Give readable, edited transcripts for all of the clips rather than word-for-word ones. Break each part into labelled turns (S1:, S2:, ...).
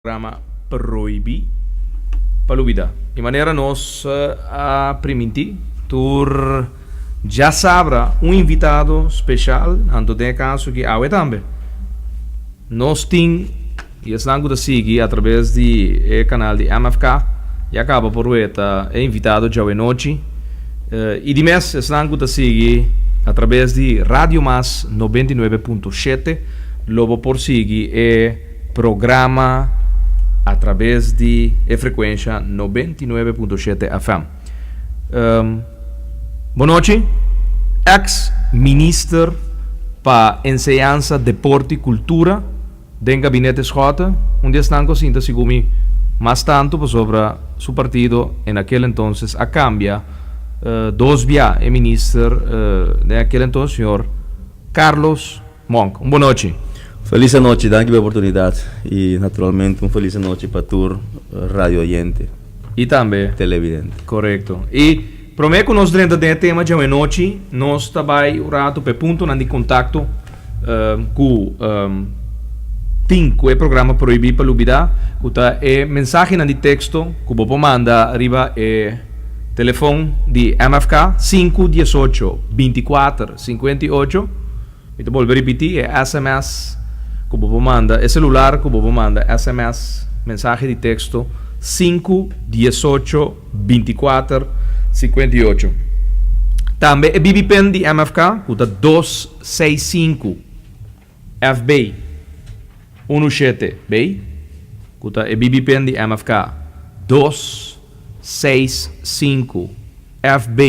S1: Programa Prohibí pa Lubidá. Di manera nos a primintí tur djasabra un invitado special, anto den e caso aki awe tambe nos tin y esnan cu ta sigui a traves di e canal di MFK ya caba por weta e invitado djawe nochi y di mes esnan cu ta sigui a traves di Radio Mas 99.7 lo bo por sigui e Programa a traves di e frekuensha 99.7 FM. Bon nochi, ex minister pa Enseñansa, Deporte i Kultura den Gabinete Schotte, un di esnan ku a sinta sigur mi mas tantu pasobra su partido en aquel entonces a kambia dos bia e minister den aquel entonces, señor Carlos Monk, un bon nochi.
S2: Felis anochi, danki pa e oportunidat i naturalmente un felis anochi pa tur radio oyente.
S1: I tambe.
S2: Televidente.
S1: Korekto. I promé ku nos drenta den e tema djawe nochi, nos ta bai un ratu pa e puntonan di kontakto ku tin ku e programa Prohibí pa Lubidá, ku ta e mensahenan di teksto ku bo por manda riba e telefon di MFK, sinku diesocho 24 58. Mi ta bolbe ripití, e sms ku bo por manda, e selular ku bo por manda sms, mensahe di teksto, sinku 18 24 58. Tambe e BB pin di MFK ku ta dos seis sinku FB unu shete B, ku ta e BB pin di MFK dos seis sinku FB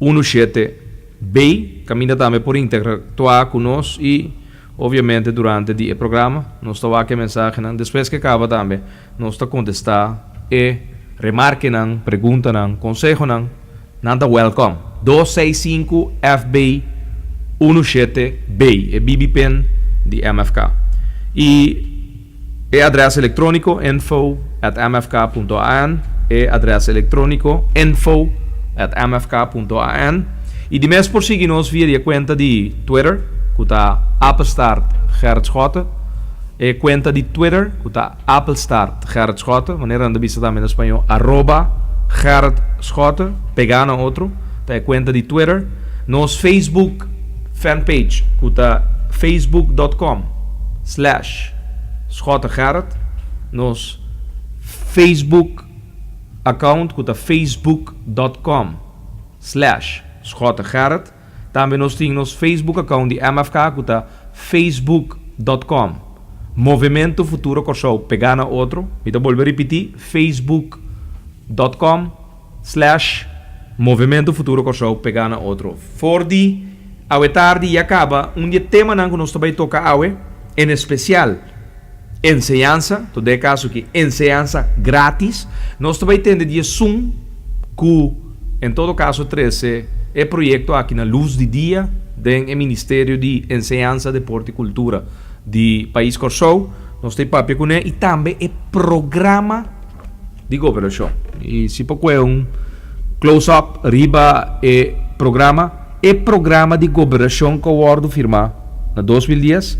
S1: unu shete B. Kaminda tambe por interaktuá ku nos i obviamente durante di e programa nos ta wak e mensahenan. Despues ke kaba tambe nos ta kontestá e remarkenan, preguntanan, konsehonan. Nan ta wèlkòm. 265 FB 17 B, e BB pin di MFK. I e adrès elektróniko info at mfk punto an, e adrès elektróniko info at mfk punto an. I di mes por sigui nos via di e kuenta di Twitter ku ta apenstaart Gerrit Schotte, e kuenta di Twitter ku ta apenstaart Gerrit Schotte, manera nan ta bisa tambe na spañó arroba Gerrit Schotte, pegá na otro, ta e kuenta di Twitter. Nos Facebook fanpage ku ta facebook dot com slash Schotte Gerrit, nos Facebook account ku ta facebook dot com slash Schotte Gerrit, tambe nos tin nos Facebook account di MFK ku ta facebook dot com Movemento Futuro Kòrsou pegá na otro, mi ta bolbe ripití facebook dot com slash Movemento Futuro Kòrsou pegá na otro. For di awe tardi ya kaba un di e temanan ku nos ta bai toka awe, en espesial enseñansa, to den e kaso aki enseñansa gratis, nos ta bai tende di esun ku en todo kaso trese e proyekto aki na lus di dia den e Ministerio di Enseñansa, Deporte i Kultura di Pais Kòrsou. Nos ta bai papia kuné i tambe e programa di goberashon. I si por kue un close up riba e programa, e programa di goberashon ku a wòrdu firmá na 2010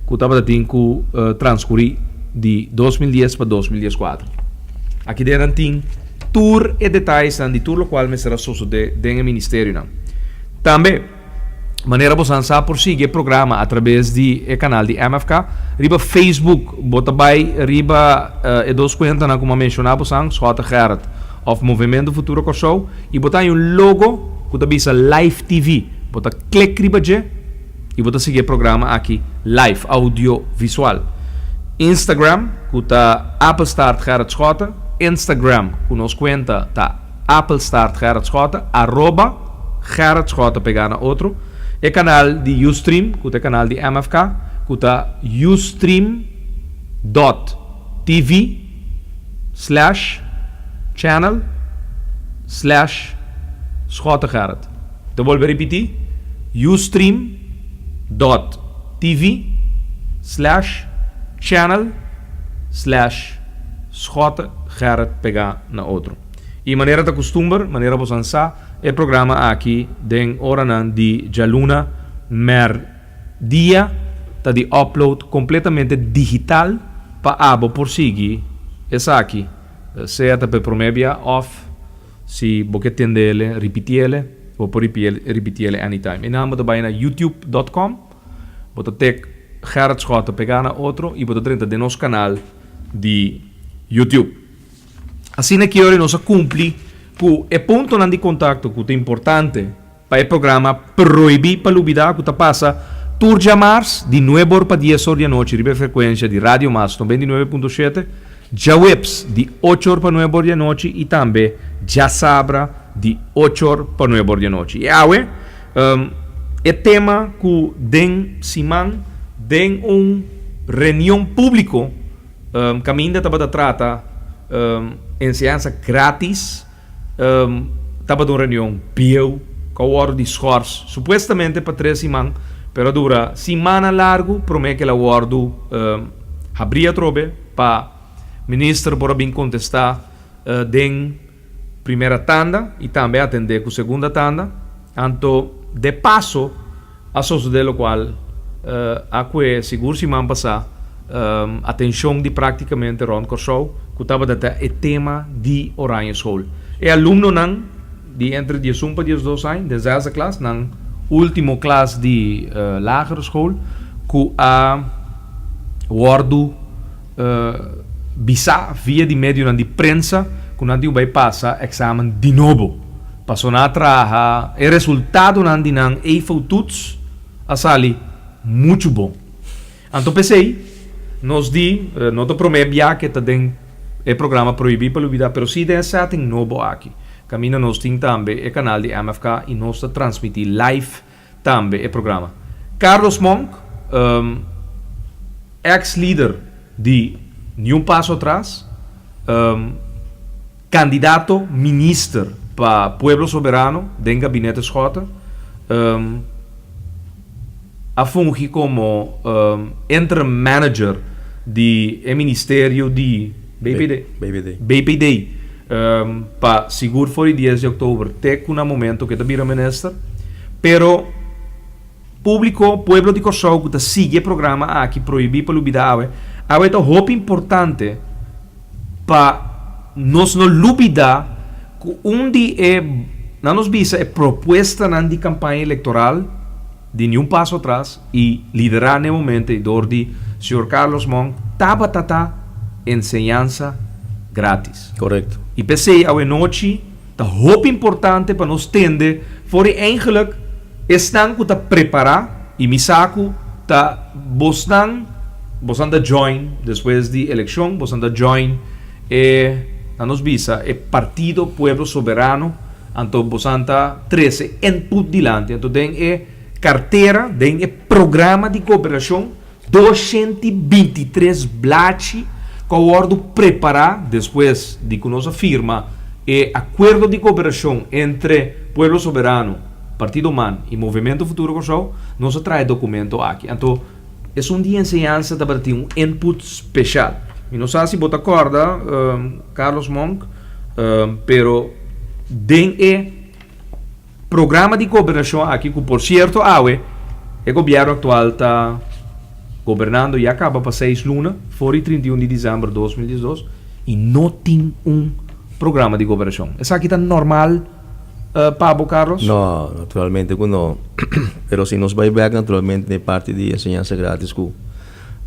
S1: ku tabata tin ku transkurí di 2010 pa 2014. Aki den nan tin tur e detayesnan di tur lokual mester a sosodé den e ministerionan. Tambe. Manera bosan sa por sigui e programa a traves di e kanal di MFK. Riba Facebook bo ta bai riba e dos kuentanan ku mi a menshoná bosan, Schotte Gerrit òf Movemento Futuro Kòrsou, i bo ta haña un logo ku ta bisa Live TV. Bo ta klik riba dje i bo ta sigui e programa aki live, audiovisual. Instagram ku ta Appelstaart Gerrit Schotte, Instagram ku nos kuenta ta. Appelstaart Gerrit Schotte, arroba Gerrit Schotte pegá na otro, e kanal di Ustream, ku ta e kanal di MFK, ku ta ustream dot tv slash channel slash Schotte Gerrit. Ta bolbe ripití, ustream dot tv slash channel slash Schotte Gerrit pegá na otro. I manera ta kustumber, manera bosan sa, e programa aki den oranan di djaluna mèrdia ta di upload kompletamente digital. pa abo por sigui esaki, sea ta pa promé bia òf si bo ke tend'é, ripitié, bo por ripitié anytime. I nan bo ta bai na youtube.com, bo ta tik Gerrit Schotte pegá na otro i bo ta drenta den nos kanal di YouTube. Asina ku awor nos a kumpli ku e puntonan di kontakto ku ta importante pa e programa Prohibí pa Lubidá, ku ta pasa tur djamars di 9 or pa 10 or di anochi riba frekuensia di Radio Mas 99.7, djaweps di 8 or pa 9 or di anochi i tambe djasabra di 8 or pa 9 or di anochi. I awe, e tema ku den siman den un reunion públiko kaminda tabata trata enseñansa gratis, tabata un reunion bieu ku a wòrdu di schors supuestamente pa 3 siman, pero a dura siman largu promé ku el a wòrdu habrí atrobe pa minister por a bin kontestá den promé tanda i tambe atendé ku segundo tanda. Anto, de paso, a sosodé lokual a kue sigur siman pasá atenshon di práktikamente rònt Kòrsou, ku tabata e tema di Oranje School. E alumnonan di entre 11 pa 12 aña, di zesde klas, nan último klas di lagere school, ku a wòrdu bisá via di medio di prensa ku nan tin bai pasa eksamen di nobo. Pasó nan a traha e resultadonan di nan EIFO-toets a sali muchu bon. Anto p'esei, nos di, no ta promé bia ku ta den e programa Prohibí pa Lubidá, pero si den setting nobo aki. Kaminda nos tin tambe e kanal di MFK i nos ta transmití live tambe e programa. Carlos Monk, ex-líder di Ni Un Paso Atras, kandidato minister pa Pueblo Soberano den gabinete Schotte, a fungi komo interim manager di e ministerio di BPD.
S2: BPD.
S1: BPD. Pa sigur for di 10 di òktober te ku na momento ku e ta bira minister. Pero públiko, pueblo di Kòrsou ku ta sigui e programa aki Prohibí pa Lubidá awe, awe ta hopi importante pa nos no lubidá ku un di e, nan nos bisa, e propuestanan di kampaña elektoral di Ni Un Paso Atras i liderá na e momento dor di señor Carlos Monk tabata ta enseñansa gratis.
S2: Korekto.
S1: I p'esei awe nochi ta hopi importante pa nos tende for eigenlijk esnan ku ta prepará i mi sa ku ta bosnan ta join despues di elekshon, bosnan ta join e, nan nos bisa, e partido Pueblo Soberano. Anto bosnan ta trese input dilanti. Anto den e kartera, den e programa di gobernashon, 223 blachi ku a wòrdu prepará despues di ku nos a firma e akuerdo di kooperashon entre Pueblo Soberano, Partido MAN i Movementu Futuro Kòrsou, nos a traha e dokumento aki. Anto esun di enseñansa tabatin un input spesial. Mi no sa si bo ta kòrda, Carlos Monk, pero den e programa di gobernashon aki, ku por sierto awe e gobièrnu aktual ta gobernando ya kaba pa 6 luna, for di 31 di desèmber 2012, i no tin un programa di gobernashon. Esaki ta normal, pa bo, Carlos?
S2: No, naturalmente ku no. Pero si nos bai back naturalmente na parti di enseñansa gratis ku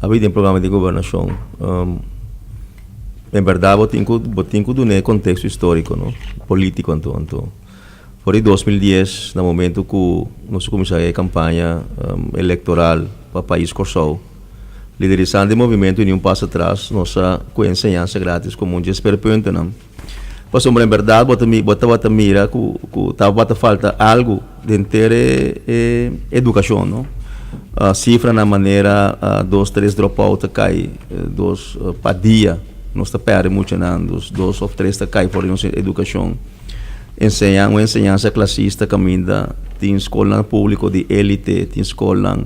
S2: a bin den programa di gobernashon. En berdat bo tin ku duna konteksto históriko, no? Polítiko anto. For di 2010, na momento ku nos a kuminsá e kampaña elektoral pa pais Kòrsou, liderisando e movementu Ni Un Paso Atras, nos a ku enseñansa gratis komo un di e speerpuntennan. Pasobra en berdat bo tabata mira ku tabata falta algu den e, e edukashon, no? Sifranan manera dos, tres dropout ta kai, dos pa dia, nos ta pèrdè muchanan, dos, dos òf tres ta kai for di nos edukashon. Un enseñansa klasista kaminda tin skolnan públiko di élite, tin skolnan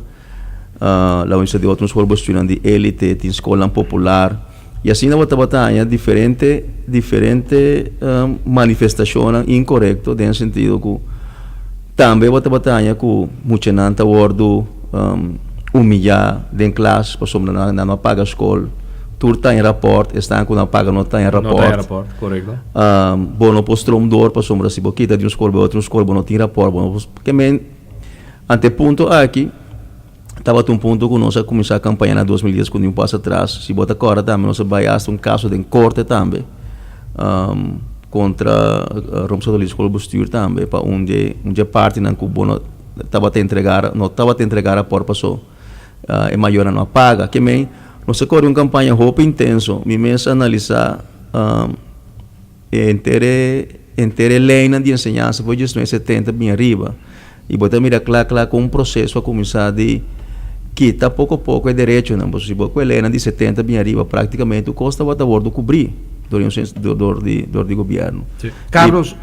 S2: la di otro skol di élite, tin skolnan popular. I asina bo tabata haña diferente manifestashon inkorekto den sentido ku tambe bo tabata haña ku muchanan ta wòrdu humiliá den klas pasobra nan no a paga skol. Tur ta haña rapòrt, esnan ku no a paga no ta haña
S1: No ta haña
S2: rapòrt.
S1: rapòrt, korekto.
S2: Bo no por stroom door pasobra si bo kita di un skol bai otro skol bo no tin rapòrt, bo no por, ke men ante e punto aki tabata un punto ku nos a kuminsá kampaña na 2010 ku ni un pas atras. Si bo ta kòrda tambe nos a bai asta un kaso den korte tambe kontra Rooms Katholiek Schoolbestuur tambe pa un di un di e partinan ku bo no tabata entregá no tabata entregá rapòrt paso e mayornan no a paga. Ke men nos a kore un kampaña hopi intenso. Mi mes a analisá e henter e henter e leinan di enseñansa for 1970 bin ariba i bo ta mira kla kla kon un proseso a kuminsá di kita poko poko e derechonan. Pasobra si bo ku e leinan di setenta bin ariba praktikamente tur kos tabata wòrdu kubrí dor dor di dor di gobièrnu.
S1: Carlos,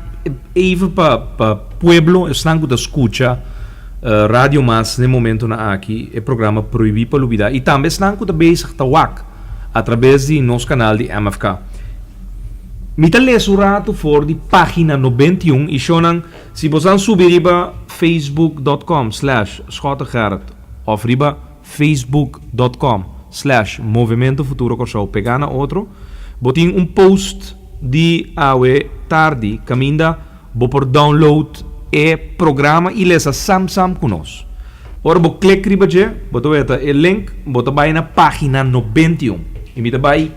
S1: even pa pa pueblo esnan ku ta skucha Radio Mas n'e momentonan aki e programa Prohibí pa Lubidá i tambe esnan ku ta bezig ta wak atrabes di nos kanal di MFK. Mi ta lesa un ratu for di pagina 91 i shownan si bosan subi riba facebook dot com slash schottegerrit of riba facebook dot com slash Movemento Futuro Kòrsou pegá na otro bo tin un post di awe tardi kaminda Bo por download e programa i lesa sam sam ku nos. Ora bo klik riba dje, bo ta weta e link, bo ta bai na pagina 91. I mi ta bai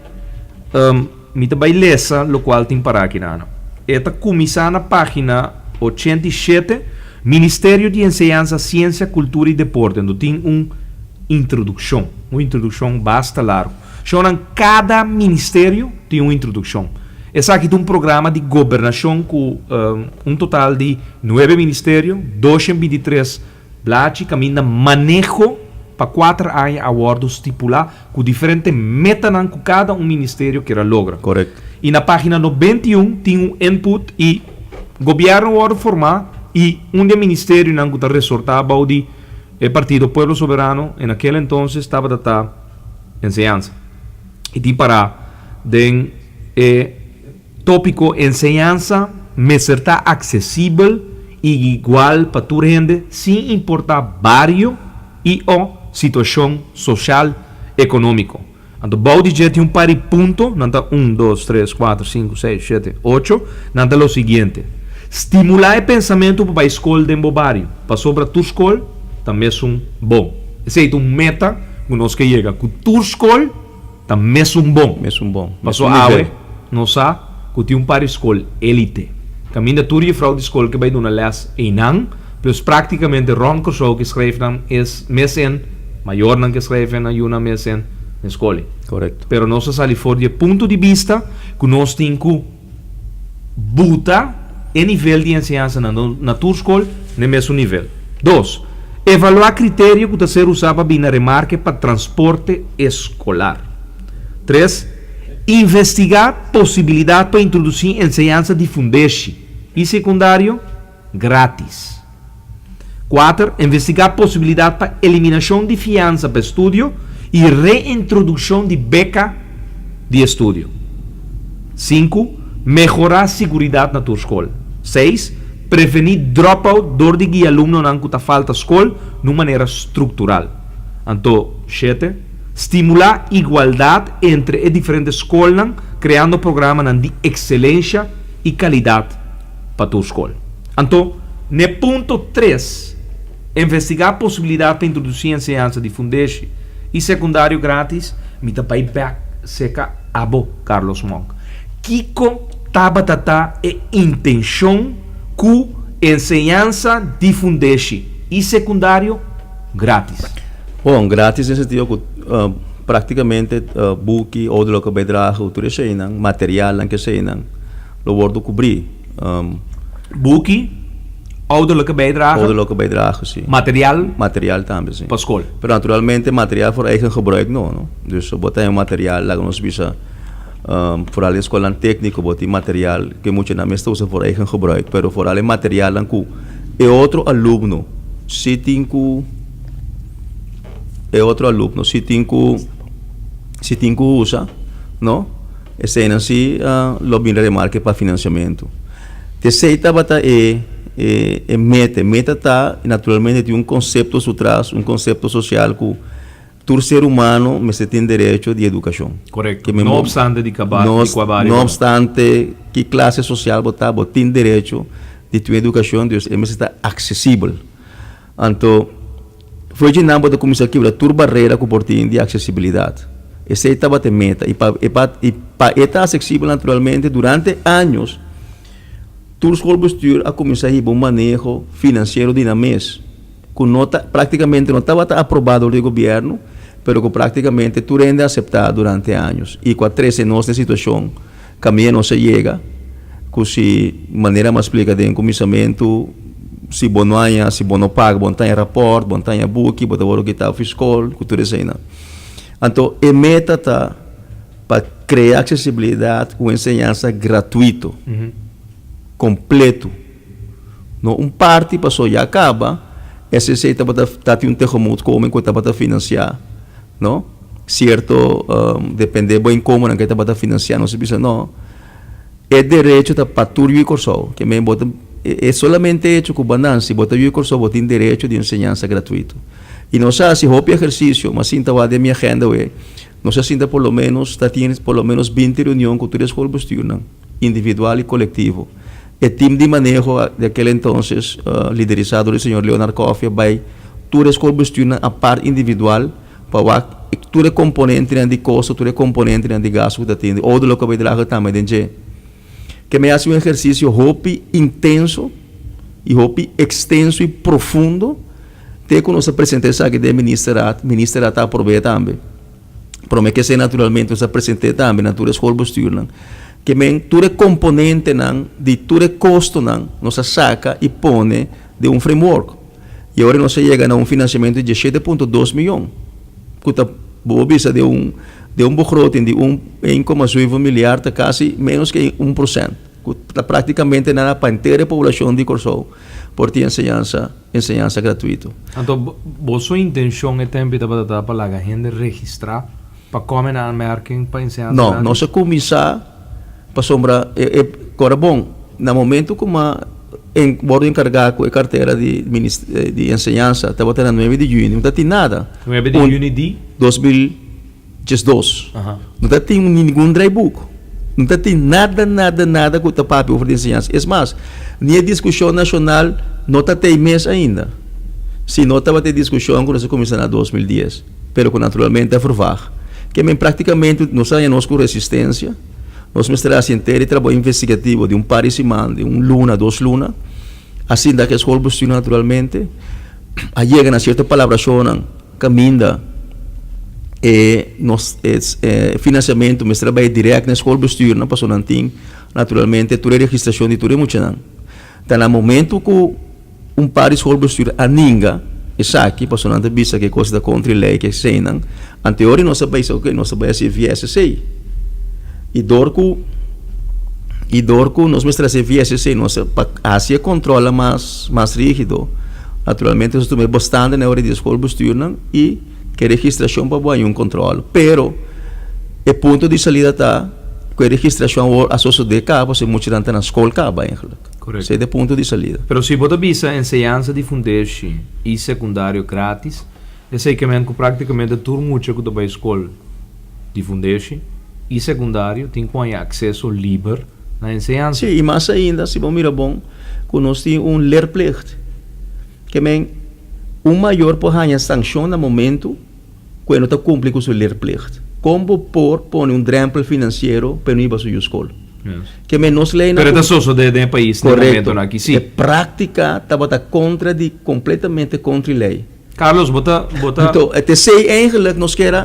S1: mi ta bai lesa lokual tin pará aki nan. E ta kuminsá na pagina 87, Ministerio di Enseñansa, Siensia, Kultura i Deporte. Anto tin un introdukshon, un introdukshon basta largu. Shownan kada ministerio tin un introdukshon. Esaki ta un programa di gobernashon ku un total di nuebe ministerio, 223 blachi kaminda maneho pa kuater aña a wòrdu stipulá ku diferente metanan ku kada un ministerio kier a logra.
S2: Korekto.
S1: I na página 91 tin un input i gobièrnu a wòrdu formá i un di e ministerionan ku ta resortá bou di e partido Pueblo Soberano en aquel entonces tabata ta enseñansa. I tin pará den e tópiko enseñansa mester ta aksesibel i igual pa tur hende sin importá bario i o situashon soshal ekonómiko. Anto bou di dje tin un par di punto, nan ta un, dos, tres, kuater, sinku, seis, shete, ocho, nan ta lo siguiente, Stimulá e pensamentu pa bai skol den bo bario, pasobra tur skol ta mesun bon. Esei ta un meta ku nos ke yega, ku tur skol ta mesun bon.
S2: Mesun bon.
S1: Paso awe nos sa ku tin un par di skol élite, kaminda tur jefrou di skol ke bai duna lès einan, plus práktikamente rònt Kòrsou ke skrijf nan es mes en, mayornan ke skrijf nan yunan mes en den skol.
S2: Korekto.
S1: Pero nos a sali for di e punto di bista ku nos tin ku buta e nivel di enseñansa na na tur skol n'e mesun nivel. Dos, evaluá kriterio ku ta ser usá pa bini na remarke pa transporte eskolar. Tres, investigá posibilidat pa introdusí enseñansa di fundeshi i sekundario grátis. Kuater, investigá posibilidat pa eliminashon di fiansa pa estudio i reintrodukshon di beka di estudio. Sinku, mehorá siguridat na tur skol. Seis, prevení dropout dor di guia alumnonan ku ta falta skol na un manera struktural. Anto, shete, stimulá igualdat entre e diferente skolnan kreando programanan di ekselensha i kalidat pa tur skol. Anto, n'e punto tres, investigá posibilidat pa introdusí enseñansa di fundeshi i sekundario grátis, mi ta bai bèk serka abo, Carlos Monk. Kiko tabata ta e intenshon ku enseñansa di fundeshi i sekundario grátis?
S2: Bon, grátis den sentido ku práktikamente buki, ouderlijke bijdrage, tur eseinan, materialnan, keseinan, lo wòrdu kubrí.
S1: Buki, ouderlijke bijdrage.
S2: Ouderlijke bijdrage, si.
S1: Material.
S2: Material tambe, si.
S1: Pa skol.
S2: Pero naturalmente material for eigen gebruik no, no. Dus bo ta haña material, laga nos bisa, foral den skolnan tékniko bo tin material ku e muchanan mes ta usa for eigen gebruik, pero foral e materialnan ku e otro alumno si tin ku, e otro alumno si tin ku, si tin ku usa, no. Eseinan si lo bin remarke pa finansiamentu. T'esei tabata e e meta. E meta ta, naturalmente tin un konsepto su tras, un konsepto sosial ku Tur ser humano mester tin derecho di edukashon.
S1: Korekto. No opstante di kaba di kua bario
S2: No opstante ki klase sosial bo ta, bo tin derecho di tin un edukashon, dus e mester ta aksesibel. Anto, for dje nan bo ta kuminsá kibra tur barera ku por tin di aksesibilidat. Esei tabata e meta. I pa e pa i pa e ta aksesibel naturalmente durante años tur skolbestuur a kuminsá hiba un maneho finansiero di nan mes. Ku no ta práktikamente no tabata aprobá dor di gobièrnu, pero ku práktikamente tur hende a aseptá durante años i ku a trese nos den situashon kaminda nos a yega ku si manera mi a splika den kuminsamentu si bo no haña si bo no paga bo no ta haña rapòrt bo no ta haña buki bo ta wòrdu kitá for skol ku tur eseinan. Anto e meta ta pa krea aksesibilidat ku enseñansa gratuito kompleto. No un parti paso ya caba SSC tabata ta tin un tegemoetkoming cu tabata financia no cierto depende bo inkomennan cu e tabata financia nos a bisa no e derecho ta pa tur yu di Corsou ke men bo ta e solamente hecho cu bo a nanci bo ta yu di Corsou bo tin derecho di enseñansa gratuito y nos a haci hopi ehercicio mas sinta wak den mi agenda awe nos a sinta por lo menos ta tin por lo menos binti reunion cu tur e schoolbestuurnan individual y colectivo. E tim di maneho di aquel entonces, liderisá dor di señor Leonard Coffie, a bai tur e skolbestuurnan apart individual pa wak tur e komponentenan di kosto, tur e komponentenan di gasto ku ta tin. Ouderlijke bijdrage tambe den dje. Ke mi hasi un ehersisio hopi intenso i hopi ekstenso i profundo te ku nos a presenta esaki den ministerraad. Ministerraad a aprob'é tambe. Prome ke esei naturalmente nos a present'é tambe na tur e skolbestuurnan. Ke men tur e komponentenan di tur e kostonan nos a saka i pone den un framework. I awor nos a yega na un finansiamentu di diesshete punto dos miyon, ku ta bo por bisa den un den un begroting di un ein koma zuiven milyar ta kasi ménos ke 1%, ku ta praktikamente nada pa henter e poblashon di Kòrsou por tin enseñansa. Enseñansa gratuito.
S1: Anto boso intencion e tempo tabata ta pa laga hende registra pa come na aanmerking pa enseñansa
S2: No, gratis? nos a cuminsa pasobra e e cora bon, na momento cu m'a en wordo encarga cu e cartera di minis di enseñansa tabata na nuebe di juni, no ta tin nada.
S1: Nuebe di juni di?
S2: 2012. No ta tin ningun draaiboek. No ta tin nada, nada, nada ku ta papia over di enseñansa. Es mas, ni e diskushon nashonal no ta tei mes ainda. Si no tabata e diskushon ku nos a kuminsá na 2010, pero ku naturalmente a vervaag. Ke men praktikamente nos a haña nos ku resistensia. Nos mester hasi henter e trabou investigativo di un par di siman, di un luna, dos luna. Asinta ku e skolbestuur naturalmente a yega na sierto palabrashonnan. Kaminda e nos e finansiamentu mester a bai dirèkt na e skolbestuurnan pasobra nan tin naturalmente tur e registrashon di tur e muchanan. Ta na momentu ku un par di skolbestuur a ninga esaki pasobra nan ta bisa ku e kos ta kontra e lei ku eseinan, anteori nos a bai bisa oke nos ta bai hasi via SSC. I dor ku i dor ku nos mester hasi via SSC nos a pa hasi e kontrolnan mas mas rígido. Naturalmente nos a tuma e bastante na e ora di e skolbestuurnan i ke registrashon pa bo haña un kontrol. Pero e punto di salida ta ku e registrashon awor a sosodé kaba pasobra e muchanan ta na skol kaba eigenlijk.
S1: Korekto.
S2: Esei ta e punto di salida.
S1: Pero si bo ta bisa enseñansa di fundeshi i sekundario gratis, esei ke men ku praktikamente tur mucha ku ta bai skol di fundeshi i sekundario tin ku haña akseso liber na enseñansa.
S2: Sí, i mas ainda si bo mira bon ku nos tin un leerplicht. Ke men, un mayor por haña sankshon na momentu ku e no ta kumpli ku su leerplicht. Kon bo por pone un drèmpel finansiero pa e no hiba su yu skol? Ke men, nos leinan
S1: Pero e ta sosodé den e pais na e momentunan aki, sí.
S2: E práktika tabata kontra di, kompletamente kontra di lei.
S1: Carlos, bo ta, bo ta.
S2: Anto, e tesei eigenlijk nos kier a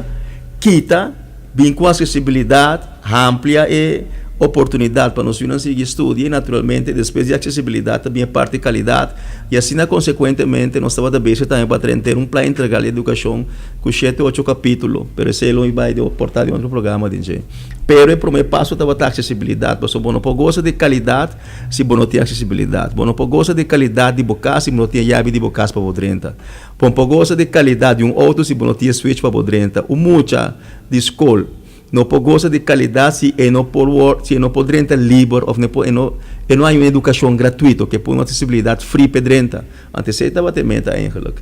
S2: kita, bin ku aksesibilidat, amplia e oportunidat pa nos yunan sigui studia i naturalmente despues di aksesibilidat ta bin e parti kalidat i asina konsekuentemente nos tabata bezig tambe pa trae henter un plan integral di edukashon ku shete ocho kapitulo, pero esei lo mi bai por ta di otro programa den dje. Pero e prome paso tabata aksesibilidat pasobra bo no por gosa di kalidat Si bo no tin aksesibilidat. Bo no por gosa di kalidat di bo kas si bo no tin e yabi di bo kas pa bo drenta. Bo no por gosa di kalidat di un outo si bo no tin e switch pa bo drenta. Un mucha di skol no por gosa di kalidat si e no por wor si e no por drenta liber òf no por e no e no hay un edukashon gratuito ke pone un aksesibilidat free p'e drenta. Anto esei tabata e meta eigenlik.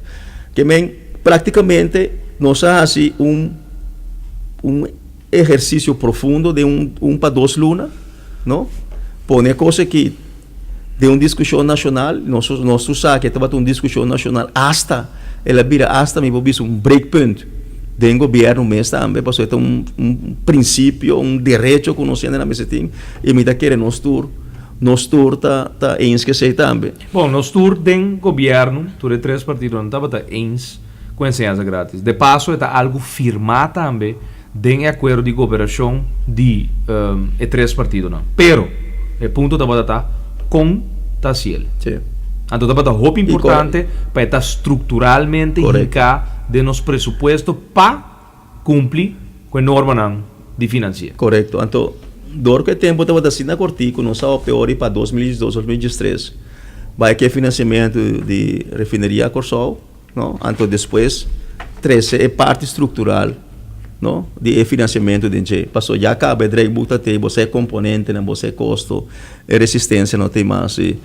S2: Ke men praktikamente. Nos a hasi un un ehersisio profundo den un un pa dos luna, no? Pone e kos aki den un diskushon nashonal, nos nos tur sa ke tabata un diskushon nashonal asta el a bira asta mi por bisa un breakpunt den gobièrnu mes tambe pasobra e ta un un prinsipio, un derecho ku nos hendenan mester tin i mi ta kere nos tur nos tur ta ta eens ku esei tambe.
S1: Bon, nos tur den gobièrnu, tur e tres partidonan tabata eens ku enseñansa gratis. De paso e ta algu firmá tambe den e akuerdo di goberashon di e tres partidonan. Pero e punto tabata ta kon ta hasi el. Anto tabata hopi importante pa e ta strukturalmente hinká den nos presupuesto pa kumpli ku e normanan di finansier.
S2: Korekto. Anto dor ku e tempu tabata asina kortiku nos a opta ori pa 2012, 2013 bai ku e finansiamentu di Refineria Kòrsou. No? Anto despues trece e parti structural, no? Di e financiamento den dje. Paso ya caba e draaiboek ta tey, bo sa e componentenan, bo sa e costo, e resistencia no tey mas. Y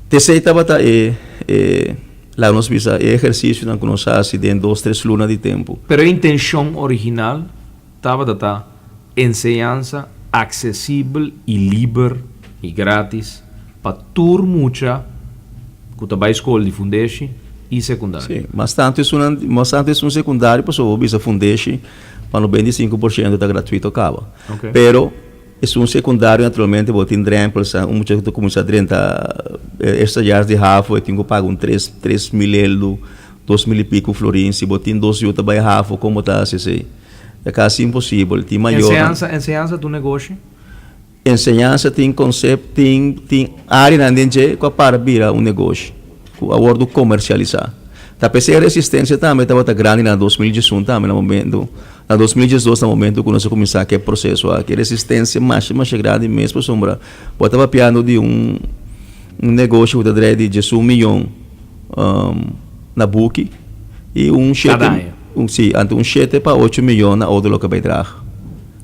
S2: tesey tabata e, e, laga nos bisa, e ehercicionan cu nos a haci den dos, tres luna di tempo.
S1: Pero e intencion original tabata ta enseñansa accesibel y liber y gratis pa tur mucha ku ta bai skol di fundeshi i sekundario.
S2: Sí, mas tantu esunnan, mas tantu esun sekundario pasobra bo bisa fundeshi pa 95% ta gratuito kaba.
S1: Ok.
S2: Pero esun sekundario naturalmente bo tin drempels, un mucha ku ta kuminsá drenta eerste jaar di havo e tin ku paga un tres, 3000 eldo, 2000 i piko florin. Si bo tin dos yu ta bai havo kon bo ta hasi esei? Ta kasi imposibel. Tin mayornan.
S1: Enseñansa, enseñansa ta un negoshi?
S2: Enseñansa tin konsep, tin tin áreanan den dje ku a para bira un negoshi, ku a wòrdu komersialisá. Ta p'esei e resistensia tambe tabata grandi na 2011 tambe na momentu, na 2012 na momentu ku nos a kuminsá ku e proseso aki. E resistensia masha masha grandi mes pasobra bo ta papiando di un un negoshi ku ta drai di 11 miyon na buki i un shete,
S1: Kada aña.
S2: un si, anto un shete pa ocho miyon na ouderlijke bijdrage.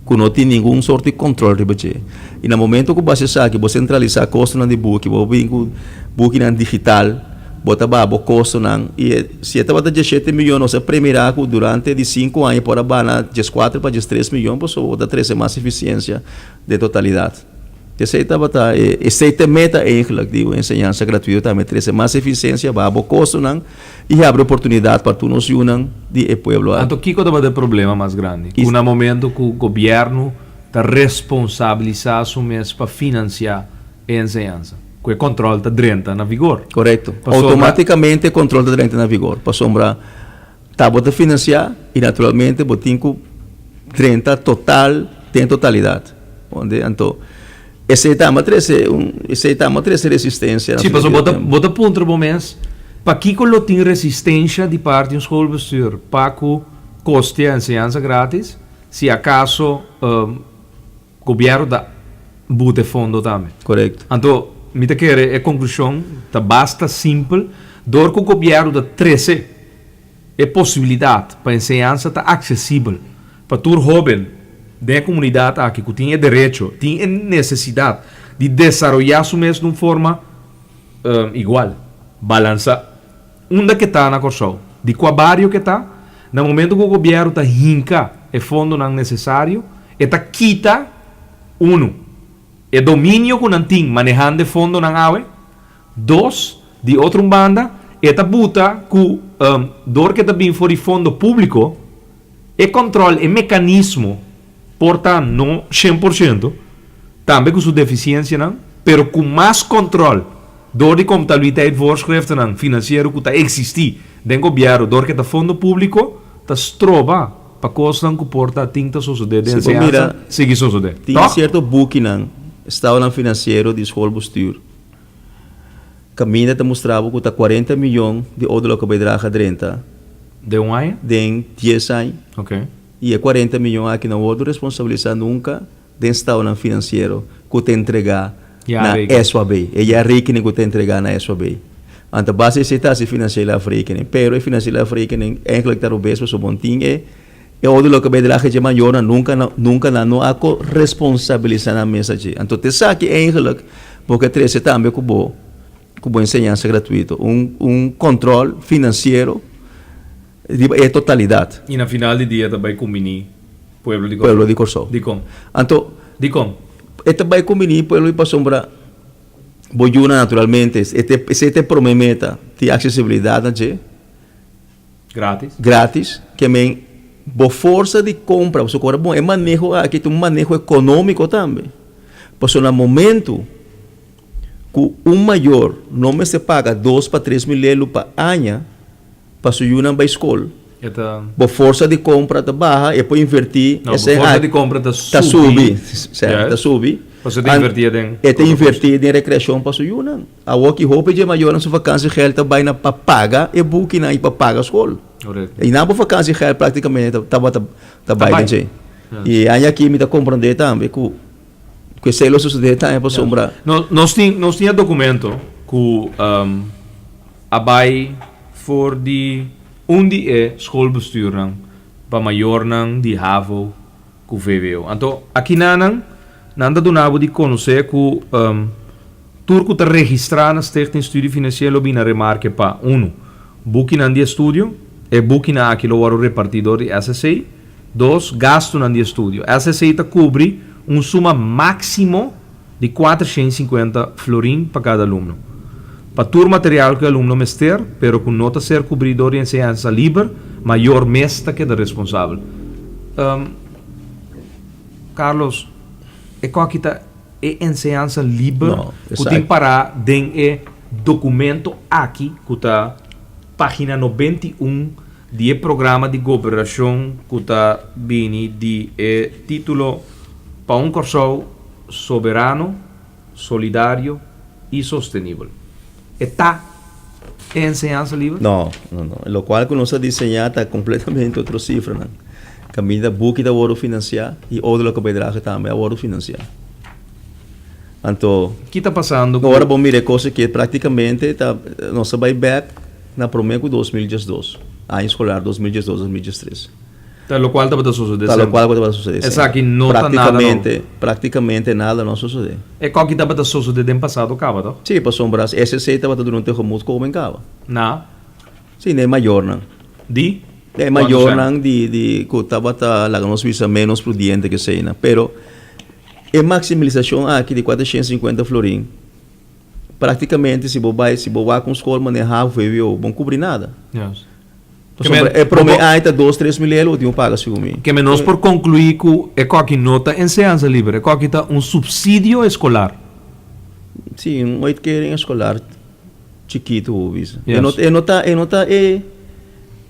S2: Ku no tin ningun sort di kontrol riba dje. I na momento ku bo hasi esaki, bo sentralisá kostonan di buki, bo bin ku bukinan digital, bo ta baha bo kostonan. I e si e tabata 17 miyon, nos a premirá ku durante di sinku aña por a baha na 14 pa 13 miyon, pasobra bo ta trese mas efisiensia den totalidat. Esei tabata e, esei ta e meta eigenlijk di un enseñansa gratuito tambe, trese mas efisiensia, baha bo kostonan i habri oportunidat pa tur nos yunan di e pueblo aki.
S1: Anto kiko tabata e problema mas grandi? Ku na momento ku gobièrnu ta responsabilisá su mes pa finansiá e enseñansa, ku e kòntròl ta drenta na vigor.
S2: Korekto.
S1: Pasobra.
S2: Outomátikamente e kòntròl ta drenta na vigor, pasobra ta bo ta finansiá i naturalmente bo tin ku drenta total den totalidat. Onde anto esei ta ama trese un esei ta ama trese resistencia.
S1: Sí, pasobra bo ta bo ta puntra bo mes pakiko lo tin resistencia di parti un schoolbestuur pa ku kostia enseñansa gratis si akaso gobierno ta buta e fondo tambe.
S2: Korekto.
S1: Anto mi ta kere e konklushon ta basta simpel dor ku gobierno ta trese E posibilidat pa enseñansa ta aksesibel pa tur hóben den e komunidat aki ku tin e derecho, tin e nesesidat di desaroyá su mes den un forma igual, balansá. Unda ke ta na Kòrsou, di kua bario ke ta, na momento ku gobièrnu ta hinka e fondonan nesesario, e ta kita, unu, e dominio ku nan tin manehando e fondonan awe, Dos, di otro un banda, e ta buta ku dor ku e ta bin for di fondo públiko, e kòntròl, e mekanismo por ta no 100%, tambe ku su defisiensianan, pero ku mas kòntròl dor di komptabiliteit voorschriftennan finansiero ku ta eksistí den gobièrnu dor ku e ta fondo públiko, ta stroba pa kosnan ku por ta tin ta sosodé den
S2: Si bo mira,
S1: enseñansa sigui sosodé.
S2: tin
S1: Tòg?
S2: sierto bukinan, estadonan finansiero di schoolbestuur, Kaminda ta mustra bo ku ta 40 miyon di ouderlijke bijdrage a drenta.
S1: Den un aña?
S2: Den 10 aña.
S1: Ok.
S2: I e 40 miyon aki no wordu responsabilisá nunka den stadonan finansiero ku ta entregá na SWB. E jaarrekening ku ta entregá na SWB. Anto base esei ta hasi financiële afrekening. Pero e financiële afrekening eigenlijk ta robes pasobra bo no tin e E ouderlijke bijdrage dje mayornan nunka nunka nan no a ko responsabilisa nan mes dje. Anto t'esaki eigenlijk bo ke trese tambe ku bo ku bo enseñansa gratuito. Un un control financiero. Riba e totalidat.
S1: I na final di dia ta bai kumbiní pueblo di Kòrsou.
S2: Pueblo di Kòrsou.
S1: Dikon?
S2: Anto.
S1: Dikon?
S2: E ta bai kumbiní pueblo di pasobra bo yunan naturalmente esei ta e promé meta, tin aksesibilidat na dje.
S1: Gratis.
S2: Gratis, ke men bo forsa di kompra, pasobra ora bon e maneho aki ta un maneho ekonómiko tambe. Pasobra na momentu ku un mayor no mester paga dos pa 3000 lelu pa aña, Pa su yunan bai skol.
S1: E ta.
S2: Bo forsa di kompra ta baha, e por invertí
S1: No, bo
S2: esei
S1: forsa
S2: aki.
S1: di kompra ta
S2: Ta
S1: subi.
S2: subi, sèrto, ta subi.
S1: Pasobra e ta invertí den
S2: E ta
S1: otro kos.
S2: invertí den rekreashon pa su yunan. Awor ki hopi dje mayornan su vakansiegeld ta bai na pa paga e bukinan i pa paga skol.
S1: Korekto.
S2: I nan bo vakansiegeld praktikamente ta tabata ta
S1: Ta
S2: bai den
S1: bai.
S2: dje. I e aña aki mi ta komprondé tambe ku ku esei lo sosodé tambe pasobra.
S1: No, nos tin nos tin e dokumento ku A bai for di un di e schoolbestuurnan pa mayornan di havo ku vwo. Anto akinanan nan ta duna bo di konosé ku tur ku ta registrá na Stichting Studie Financieel lo bini na remarke pa, unu, bukinan di estudio, e bukinan aki lo wòrdu repartí dor di SSC, dos, gastunan di estudio. SSC ta kubri un suma máksimo di 450 florin pa kada alumno. Pa tur material ku e alumno mester, pero ku no ta ser kubrí dor di enseñansa liber, mayor mes ta keda responsabel. Carlos, e koki ta e enseñansa liber ku tin pará den e dokumento aki ku ta página 91 di e programa di gobernashon ku ta bini di e título Pa un Kòrsou soberano, solidario i sostenibel. E ta e enseñansa liber?
S2: No, no, no. Lokual ku nos a diseñá ta kompletamente otro sifranan. Kaminda buki ta wòrdu finansiá i ouderlijke bijdrage tambe a wòrdu finansiá. Anto.
S1: Ki ta pasando ku.
S2: Ora bo mira e kos aki, praktikamente ta nos a bai bèk na promé ku 2012, aña eskolar 2012, 2013.
S1: Ta lokual tabata sosodé
S2: Ta lokual ku tabata sosodé
S1: semper. Esaki no ta nada nobo.
S2: Praktikamente, praktikamente nada no a sosodé.
S1: E koki tabata sosodé den pasado kaba, toh?
S2: Sí, pasobra SSC tabata duna un tegemoetkoming kaba.
S1: Na?
S2: Sí, na e mayornan.
S1: Di?
S2: Na e mayornan di, di ku tabata, laga nos bisa, ménos prudiente ke eseinan. Pero e maksimalisashon aki di 450 florin, praktikamente si bo bai, si bo wak un skol manera havo, vwo, bo no kubri nada.
S1: Yes.
S2: Pasobra e prome aña ta dos tres mil elo bo tin ku paga segun mi.
S1: Keme nos por konkluí ku e koki no ta enseñansa liber, e koki ta un supsidio eskolar.
S2: Sí, un uitkering eskolar chikitu bo bisa. E no e no ta e no ta e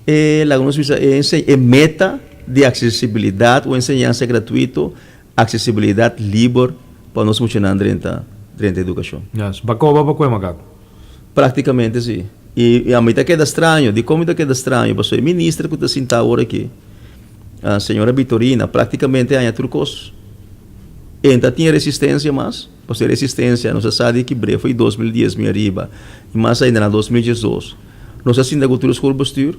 S2: e laga nos bisa e e meta di aksesibilidat o enseñansa gratuito, aksesibilidat liber pa nos muchanan drenta drenta edukashon.
S1: Yes, bakoba pa kue makaku.
S2: Práktikamente sí. I ami ta keda straño. Dikon mi ta keda straño? Pasobra e minister ku ta sintá awor aki, señora Bitorina, práktikamente haña tur kos. E ta tin e resistensia mas, pasobra e resistensia nos a sa di kibr'é for di 2010 mi ariba i mas ainda na 2012. Nos a sinta ku tur e schoolbestuur,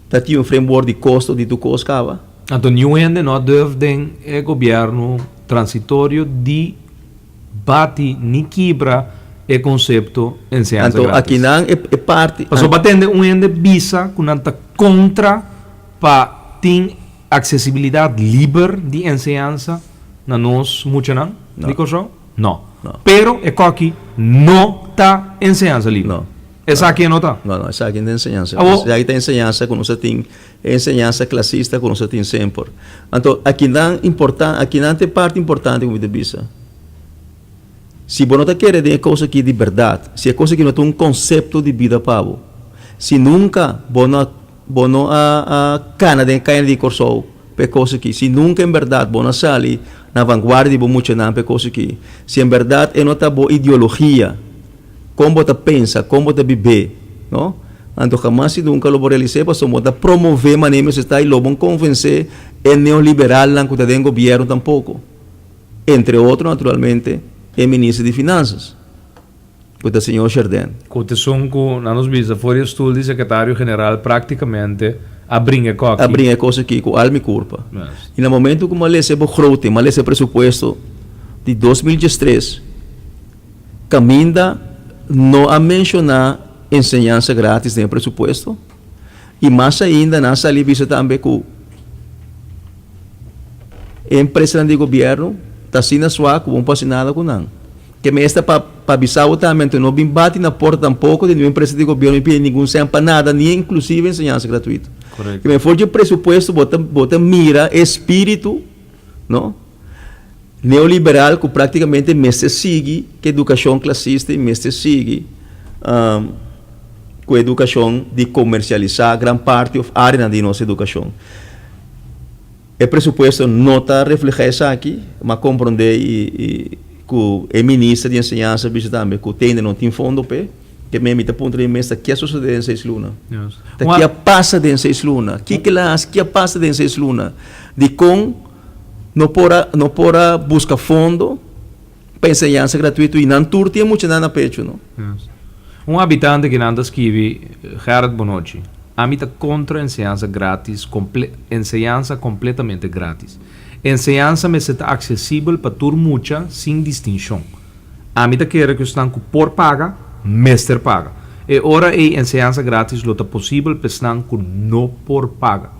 S2: ta tin un framework di kosto di tur kos kaba.
S1: Anto niun hende no a durf den e gobièrnu transitorio di Bati ni kibra e konsepto enseñansa
S2: Anto
S1: gratis.
S2: akinan e e parti.
S1: Pasobra bo a tende un hende bisa ku nan ta kontra pa tin aksesibilidat liber di enseñansa na nos muchanan di Kòrsou? No.
S2: No.
S1: Pero e koki no ta enseñansa liber.
S2: No.
S1: Esaki e no ta.
S2: No, no, esaki no ta enseñansa.
S1: Awor.
S2: Esaki ta enseñansa ku nos a tin, e enseñansa klasista ku nos a tin semper. Anto, akinan importan, akinan ta e parti importante ku mi ta bisa. Si bo no ta kere den e kos aki di bèrdat, si e kos aki no ta un konsepto di bida pa bo, si nunka bo no a, bo no a a kana den e kaña di Kòrsou pa e kos aki, si nunka en bèrdat bo no a sali na vanguardia di bo muchanan pa e kos aki, si en bèrdat e no ta bo ideologia, Kon bo ta pensa, kon bo ta bib'é, no? Anto hamas i nunka lo bo realis'é pasobra bo ta promové manera mester ta i lo bo konvensé e neoliberalnan ku ta den gobièrnu tampoko. Entre otro naturalmente e minister di Finansas, ku ta señor Chardin.
S1: Ku ta esun ku nan nos bisa for di e stul di sekretario general praktikamente a bringa e kòki.
S2: A bringa e kos aki ku al mi kurpa. I na momento ku mi a lesa e begroting, mi a lesa e presupuesto di 2013, Caminda no a menciona enseñansa gratis den e presupuesto. I mas ainda nan sali bisa tambe ku e empresanan di gobièrnu ta asina swak ku bo no por hasi nada ku nan. Ke mester pa pa bisa bo tambe anto no bin bati na porta tampoko di ningun empresa di gobièrnu i pidi ningun sèn pa nada ni inklusive enseñansa gratuito.
S1: Korekto.
S2: Ke men for dje presupuesto bo ta bo ta mira e spiritu no neoliberal ku praktikamente mester sigui ku edukashon klasista i mester sigui ku edukashon di komersialisá gran parti òf áreanan di nos edukashon. E presupuesto no ta reflehá esaki, m'a komprondé i ku e minister di enseñansa a bisa tambe ku tende no tin fondo p'e. Ke mi mi ta puntra mi mes ta ke a sosodé den seis luna? Ta ke a pasa den seis luna? Kiko el a hasi? Ke a pasa den seis luna? Dikon no por a no por a buska fondo pa enseñansa gratuito i nan tur tin e muchanan na pechu no?
S1: Un habitante kinan ta skibi, Gerrit Bonochi, Ami ta kontra enseñansa gratis komple enseñansa kompletamente gratis. Enseñansa mester ta aksesibel pa tur mucha sin distinshon. Ami ta kere ku esnan ku por paga, mester paga. E ora ei enseñansa gratis lo ta posibel pa esnan ku no por paga.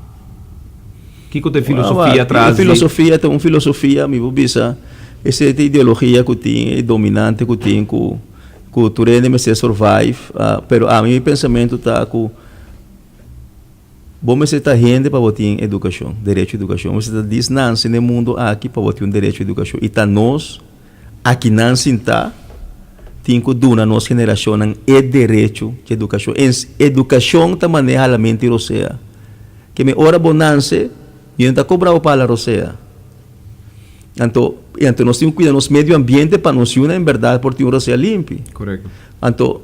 S1: Kiko ta e filosofia tras di.
S2: E filosofia ta un filosofia, mi por bisa, esei ta e ideologia ku tin, e dominante ku tin ku ku tur hende mester survive. Pero ami mi pensamentu ta ku bo mester ta hende pa bo tin edukashon, derecho edukashon. Bo mester ta disnanse na e mundu aki pa bo tin un derecho edukashon. I ta nos akinan sintá tin ku duna nos generashonnan e derecho di edukashon. Edukashon ta maneha la mente rosea. Ke mi ora bo nanse, mi no ta kobra bo pa hala rosea. Anto, i anto nos tin ku kuida nos medio ambiente pa nos yunan en bèrdat por tin un rosea limpi.
S1: Korekto.
S2: Anto,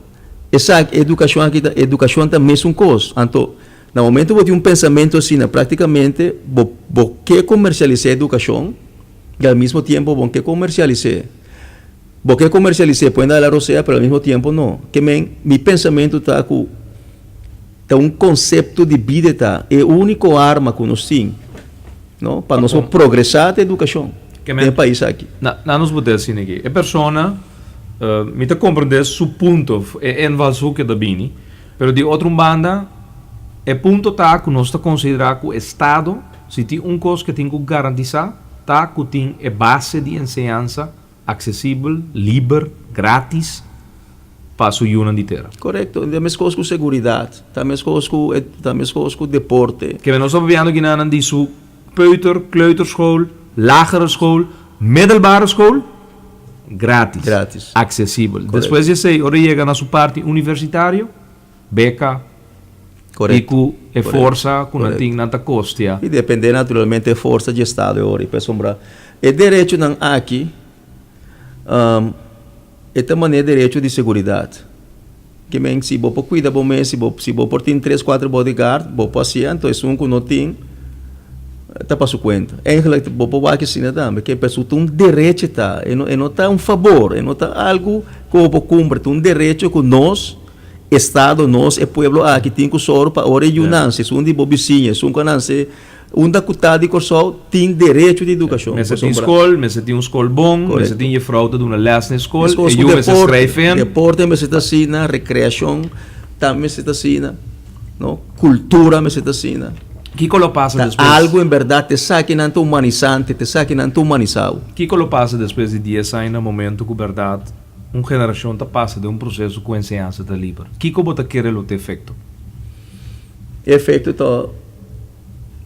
S2: esaki, edukashon aki ta, edukashon ta mesun kos. Anto, na momento bo tin un pensamentu asina, praktikamente bo, bo ke komersialisá edukashon i al mismo tiempo bo no ke komersialis'é. Bo ke komersialis'é pone hala rosea, pero al mismo tiempo no. Ke men, mi pensamentu ta ku ta un konsepto di bida e ta, e úniko arma ku nos tin, no, pa nos por progresá ta edukashon den e pais aki.
S1: Na, na nos bo ta asina aki. E persona, mi ta komprendé su punto, e invalshoek e ta bini, pero di otro un banda, e punto ta ku nos ta konsiderá ku Estado, si tin un kos ku e tin ku garantisá, ta ku tin e base di enseñansa Aksesibel, liber, gratis pa su yunan di tera.
S2: Korekto, ta meskos ku seguridat, ta meskos ku ta meskos ku deporte.
S1: Kende nos ta papiando kinanan di su peuter, kleuterschool, lagere school, middelbare school, gratis,
S2: Gratis.
S1: aksesibel.
S2: Korekto.
S1: Despues di esei, ora e yega na su parti universitario, beka i
S2: Korekto,
S1: ku e
S2: korekto,
S1: forsa ku nan
S2: korekto.
S1: tin nan ta kostia.
S2: I depende naturalmente e forsa dje estado e ora i pasobra E derechonan aki e ta manera derecho di seguridat. Ke men si bo por kuida bo mes, si bo si bo por tin tres kuater bodyguard, bo por hasié, anto esun ku no tin ta pa su kuenta. Eigenlijk bo por wak asina tambe, ke pasobra ta un derecho e ta, e no e no ta un fabor, e no ta algu ku bo por kumpra, ta un derecho ku nos estado, nos e pueblo aki tin ku sòru pa ora e yu nanse, esun di bo bisiña, esun ku a nanse Unda ku ta di Kòrsou tin derecho di edukashon.
S1: Mester tin skol, mester tin un skol bon, mester tin jefrou ta duna lès na e skol, e yu mester skrijf in.
S2: Deporte mester ta asina, rekreashon tambe mester ta asina, no? Kultura mester ta asina.
S1: Kiko lo pasa despues?
S2: Ta algu en bèrdat, esakinan ta humanisante, esakinan ta humanisá bo.
S1: Kiko lo pasa despues di dies aña na momento ku bèrdat un generashon ta pasa den un proseso ku enseñansa ta liber? Kiko bo ta kere lo ta efekto?
S2: E efekto ta.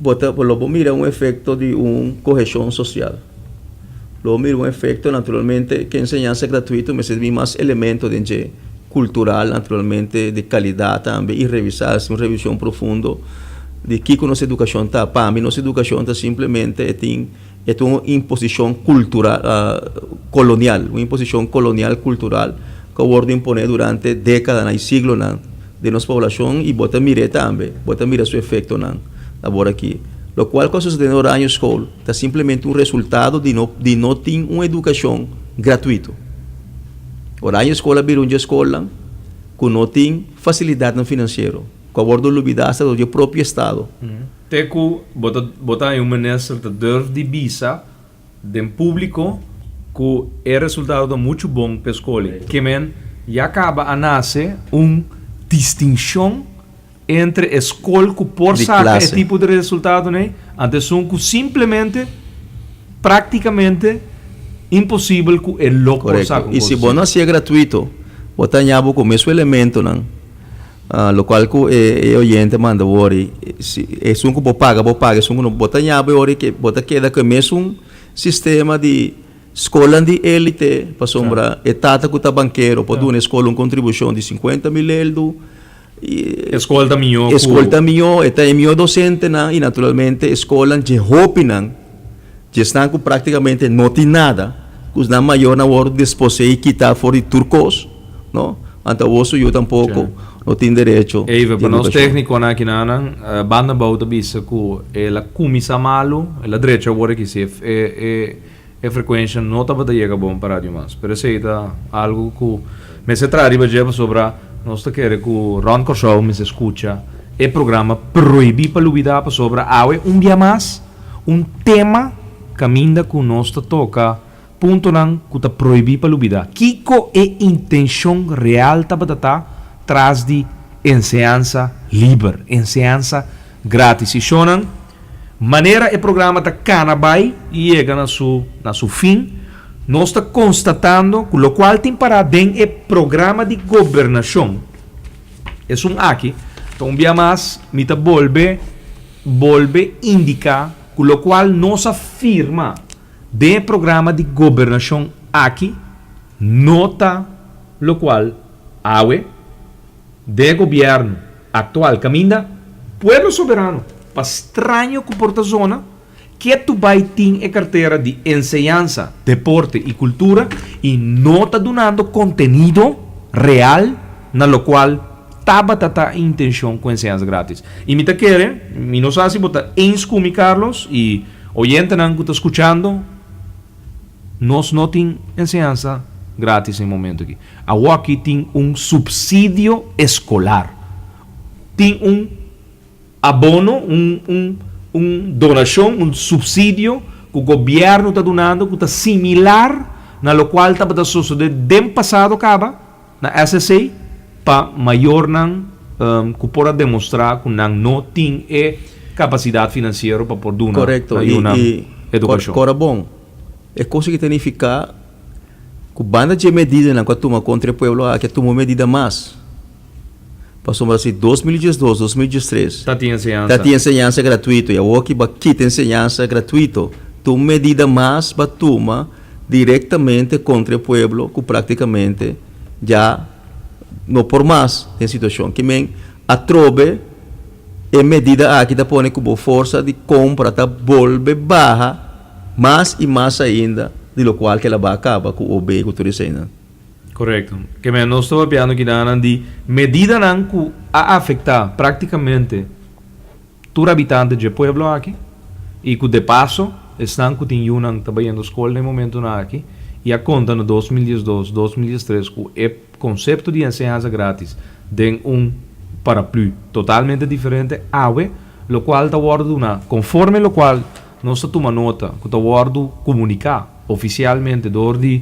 S2: Bo ta lo bo mira un efecto di un cohesion social. Lo bo mira un efecto naturalmente ke enseñansa gratuito mester bin mas elemento den dje, cultural naturalmente, di calidad tambe y revisa, haci un revision profundo di kico nos educacion ta. Pa mi nos educacion ta simplemente e tin e ta un imposicion cultural colonial, un imposicion colonial cultural cu a wordo impone durante decadanan y siglonan den nos poblacion y bo ta mir'é tambe, bo ta mira su efectonan awor aki. Locual cu a sucede na Oranje School ta simplemente un resultado di no di no tin un educacion gratuito. Oranje School a bira un dje scolnan cu no tin facilidadnan financiero, cu a wordo lubida hasta dor dje propio estado.
S1: Te ku bo ta bo ta haña un minister ta durf di bisa den públiko ku e resultado ta muchu bon p'e skol. Ke men ya kaba a nase un distinshon Entre e skol ku por
S2: Di
S1: saka e
S2: klase.
S1: tipo di resultado nei, anto esun ku simplemente praktikamente imposibel ku e lo por saka
S2: Korekto.
S1: un
S2: I
S1: kos
S2: si bo
S1: asina.
S2: no hasié gratuito, bo ta haña bo ku mesun elementonan, lokual ku e e oyente manda wori, si esun ku bo paga bo paga, esun ku no, bo ta haña bo e ora ke bo ta keda ku e mesun sistema di skolnan di élite, pasobra e tata ku ta bankero por duna e skol un kontribushon di 50.000 eldu,
S1: E skol ta mihó ku.
S2: E skol ta mihó, e ta e mihó dosentenan i naturalmente e skolnan dje hopinan, dje esnan ku praktikamente no tin nada, ku nan mayornan wòrdu desposeí, kitá for di tur kos, no? Anto awor su yu tampoko no tin derecho di
S1: Even, pa nos
S2: edukashon.
S1: téknikonan akinanan, Banda Bou ta bisa ku el a kuminsá malu, el a drecha awor aki si e e frekuensha no tabata yega bon pa radio mas. Pero esei ta algu ku mester traha riba dje pasobra nos ta kere ku rònt Kòrsou mester skucha e programa Prohibí pa Lubidá pasobra awe un bia mas un tema kaminda ku nos ta toka puntonan ku ta prohibí pa lubidá. Kiko e intenshon real tabata ta tras di enseñansa liber, enseñansa grátis? I shonnan, Manera e programa ta kana bai i yega na su na su fin, nos ta konstatando ku lokual tin pará den e programa di gobernashon, esun aki, ta un bia mas mi ta bolbe bolbe indiká ku lokual nos a firma den e programa di gobernashon aki no ta lokual awe den e gobièrnu aktual kaminda Pueblo Soberano, pa straño ku por ta zona, ketu bai tin e kartera di enseñansa, deporte i kultura i no ta dunando kontenido real na lokual tabata ta e intenshon ku enseñansa gratis. I mi ta kere, mi no sa si bo ta eens ku mi Carlos i oyentenan ku ta skuchando, Nos no tin enseñansa gratis na e momento aki. Awoki tin un subsidio escolar. Tin un abono, un un un donacion, un subsidio cu gobierno ta dunando cu ta similar na locual tabata sosode den pasado caba na SSA pa mayornan cu por a demostra cu nan no tin e capacidad financiero pa por duna
S2: Correcto.
S1: na
S2: I,
S1: yunan
S2: i
S1: educacion.
S2: Cora bon, e cosa ki ta nifica cu banda dje medidanan cu a tuma contra e pueblo aki a tuma un medida mas. Pasobra si 2012, 2013
S1: Ta tin enseñansa.
S2: ta tin enseñansa gratuito y awor ki bo a kita enseñansa gratuito, ta un medida mas bo a tuma directamente contra e pueblo cu practicamente ya no por mas den situacion. Ki men atrobe e medida aki ta pone cu bo forsa di compra ta bolbe baha mas y mas ainda di locual ke la ba caba cu OB cu tur eseinan.
S1: Correcto. Ke men nos ta papiando kidanan di medidanan cu a afecta practicamente tur habitante dje pueblo aki y cu de paso esnan cu tin yunan ta bayendo scol na e momentonan aki y a conta na 2012, 2013 cu e concepto di enseñansa gratis den un paraplu totalmente diferente awe locual ta wordo duna conforme locual nos ta tuma nota cu ta wordo comunica oficialmente door di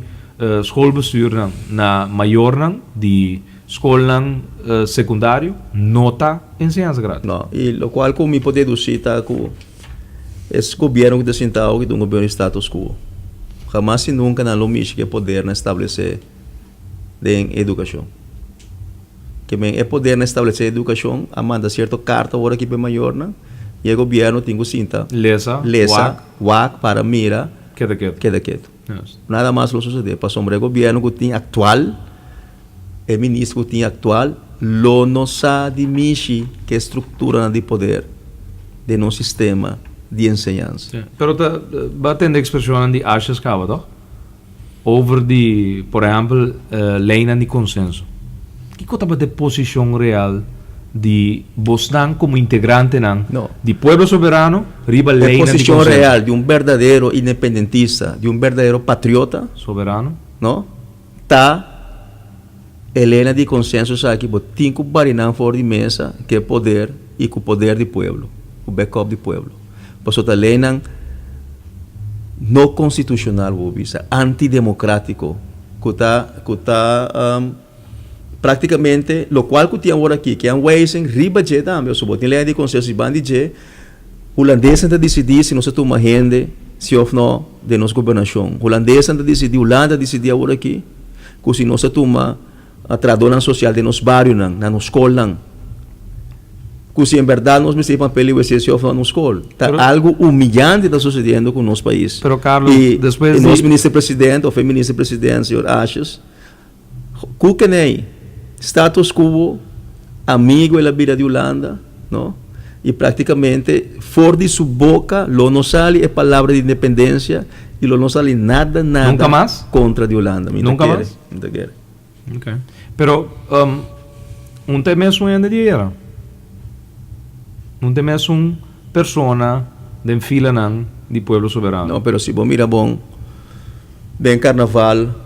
S1: schoolbestuurnan na mayornan di scolnan secundario no ta enseñansa gratis.
S2: No, y locual cu mi por deduci ta cu es gobierno cu ta sinta awo ta un gobierno di status quo. Hamas y nunca nan lo mishi cu e podernan establece den educacion. Ke men e podernan establece educacion a manda cierto carta awor aki pa e mayornan y e gobierno tin cu sinta
S1: Lesa,
S2: lesa,
S1: wak.
S2: wak para mira
S1: Keda ketu.
S2: Keda ketu.
S1: Yes.
S2: Nada mas lo sucede pasobra e gobierno cu tin actual, e minister cu tin actual lo no sa di mishi cu e structuranan di poder den nos sistema di enseñansa.
S1: Sí. Pero ta bo a tende expresionnan di Asjes caba toch? Over di por ehempel leynan di consenso. Kico tabata e posicion real di bosnan como integrantenan
S2: No.
S1: di Pueblo Soberano riba
S2: E
S1: leynan di
S2: posicion
S1: consenso?
S2: real di un berdadero independentista, di un berdadero patriota,
S1: Soberano.
S2: no, ta e leynan di consenso esaki bo tin cu bari nan for di mesa cu e poder y cu poder di pueblo, cu backup di pueblo. Pasobra ta leynan no constitucional bo bisa, antidemocratico cu ta cu ta. Práktikamente lokual ku tin awor aki, ke aanwijzing riba dje tambe, pasobra bo tin lei di konsenso i banda di dje, Hulandesnan ta disidí si nos ta tuma hende si òf no den nos gobernashon. Hulandesnan ta disidí, Hulanda ta disidí awor aki ku si nos ta tuma trahadónan sosial den nos barionan, na nos skolnan, ku si en bèrdat nos mester papel di wc si òf no na nos skol. Ta algu humillante ta susediendo ku nos pais.
S1: Pero Carlos, despues
S2: di. I nos minister presidente òf e minister presidente, señor Asjes, Ku kenei status quo amigo el a bira di Hulanda, no? I praktikamente for di su boka lo no sali e palabra di independensia i lo no sali nada nada
S1: Nunka mas?
S2: kontra di Hulanda. Mi ta
S1: Nunka
S2: kere,
S1: mas?
S2: mi ta kere.
S1: Ok. Pero un ta e mesun hende di ayera. Un ta e mesun persona den filanan di Pueblo Soberano.
S2: No, pero si bo mira bon den karnaval,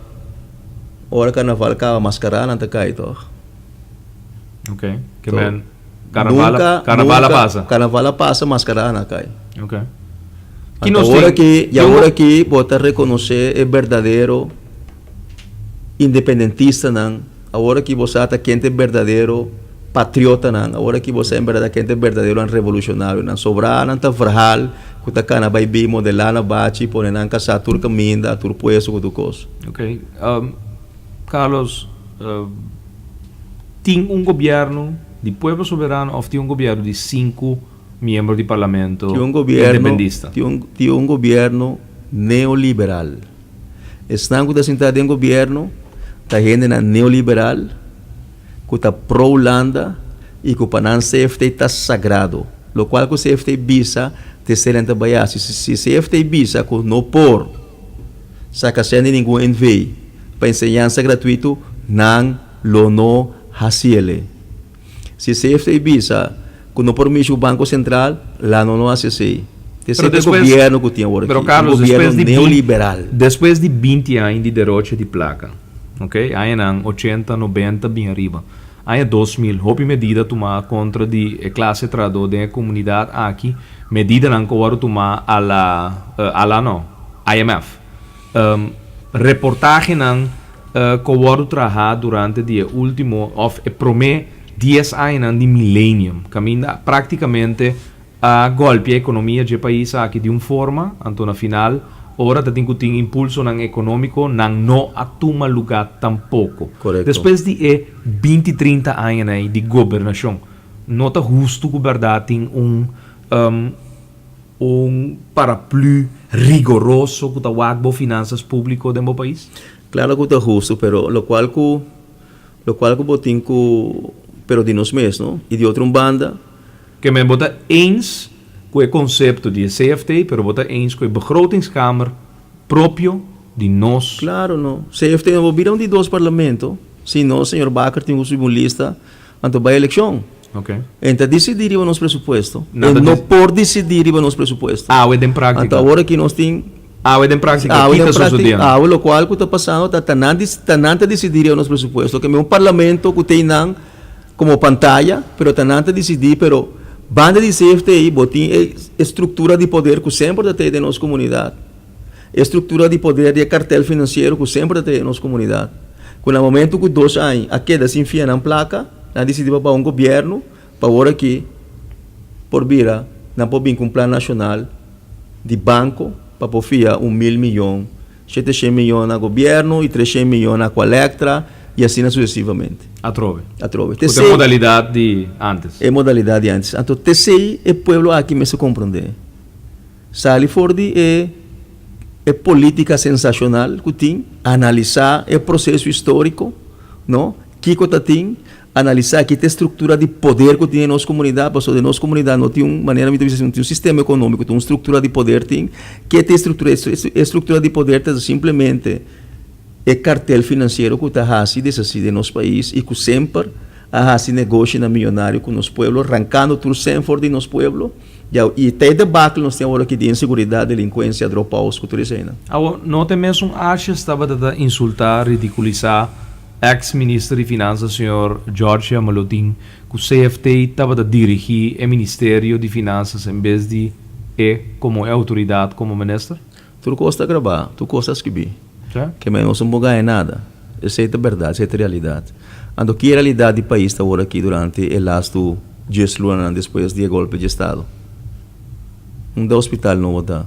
S2: ora karnaval kaba maskaranan ta kai tòg.
S1: Ok, ke men karnaval a, karnaval a pasa.
S2: Karnaval a pasa, maskaranan a kai.
S1: Ok.
S2: Anto awor aki, i awor aki bo ta rekonosé e berdadero independentistanan, awor aki bo sa ta ken ta e berdadero patriotanan, awor aki bo sa en berdad ken ta e berdaderonan revolucionarionan. Sobrá nan ta verhaal ku ta kana bai bin modelá na bachi, pone nan kasá tur kaminda, tur puesto ku tur kos.
S1: Ok. Carlos, tin un gobierno di pueblo soberano of tin un gobierno di sinku miembro di parlamento
S2: Tin un gobierno,
S1: independista?
S2: tin un, tin un gobierno neoliberal. Esnan ku ta sintá den gobierno ta hendenan neoliberal ku ta pro Hulanda i ku pa nan CFT ta sagrado. Lokual ku CFT bisa ta esei nan ta bai hasi. Si CFT bisa ku no por saka sèn di ningun NV pa enseñansa gratuito, nan lo no hasiele. Si CFT bisa ku no por mishi ku Banko Sentral, la no no hasi esei. Ta esei ta e gobierno ku tin awor aki, un gobierno neoliberal.
S1: Despues di binti aña di deroche di plaka, ok, añanan ochenta, nobenta bin ariba, aña 2000, hopi medida tumá kontra di e klase trahadó den e komunidat aki, medidanan ku a wòrdu tumá a la, a la no, IMF. Reportahenan ku a wòrdu trahá durante di e último òf e promé dies añanan di milenium, kaminda práktikamente a gòlpia ekonomia dje pais aki di un forma, anto na final ora ta tin ku tin impulsonan ekonómiko, nan no a tuma lugá tampoko. Despues di e binti trinta añanan ei di gobernashon, no ta hustu ku bèrdat tin un Un paraplu rigoroso ku ta wak bo finansas públiko den bo pais?
S2: Klaro ku ta hustu, pero lokual ku lokual ku bo tin ku pero di nos mes, no? I di otro un banda.
S1: Ke men bo ta eens ku e konsepto di e CFT, pero bo ta eens ku e begrotingskamer propio di nos.
S2: Klaro no. CFT no por bira un di dos parlamento si no señor Bakker tin ku subi un lista Anto bai elekshon. E ta disidí riba nos presupuesto. E no por disidí riba nos presupuesto.
S1: Awe den práktika.
S2: Anto awor aki nos tin.
S1: Awe den práktika, ki ta sosodiendo?
S2: Awe lokual ku ta pasando ta ta nan ta nan ta disidí riba nos presupuesto. Ke un parlamento ku tin nan komo pantaya, pero ta nan ta disidí, pero banda di CFT bo tin e struktura di poder ku semper ta tei den nos komunidat. E struktura di poder di e kartel finansiero ku semper ta tei den nos komunidat. Ku na momentu ku dos aña a keda sin fia nan plaka, nan a disidí pa baha un gobièrnu pa awor aki por bira nan por bin ku un plan nashonal di banko pa por fia un mil miyon, sheteshen miyon na gobièrnu i treshen miyon na Aqualectra i asina susesivamente.
S1: Atrobe.
S2: Atrobe.
S1: Ku ta e modalidat di ántes.
S2: E modalidat di ántes. Anto t'esei e pueblo aki mester komprondé. Sali for di e e politica sensacional cu tin, analisa e proceso historico, no, kico ta tin, analisa ki ta e structura di poder cu tin den nos comunidad, pasobra den nos comunidad no tin un, manera mi ta bisa, no tin un sistema economico, tin un structura di poder tin, ke ta e structura, e structura di poder ta simplemente e cartel financiero cu ta haci deshaci den nos pais y cu semper a haci negoshinan miyonario cu nos pueblo, rancando tur cen for di nos pueblo. Ya, i ta e debakel nos tin awor aki di inseguridat, delinkuensia, dropouts ku tur eseinan.
S1: Awor, no ta e mesun Asjes tabata ta insultá, ridikulisá eks minister di Finansa señor George Jamaloodin ku CFT tabata dirigí e ministerio di Finansas en bes di e komo e outoridat komo minister?
S2: Tur kos ta grabá, tur kos ta skibí. Ke men nos no por gaña nada. Esei ta bèrdat, esei ta realidat. Anto ki e realidat di pais ta awor aki durante e lastu dies lunanan despues di e golpe di estado? Unda hospital nobo ta?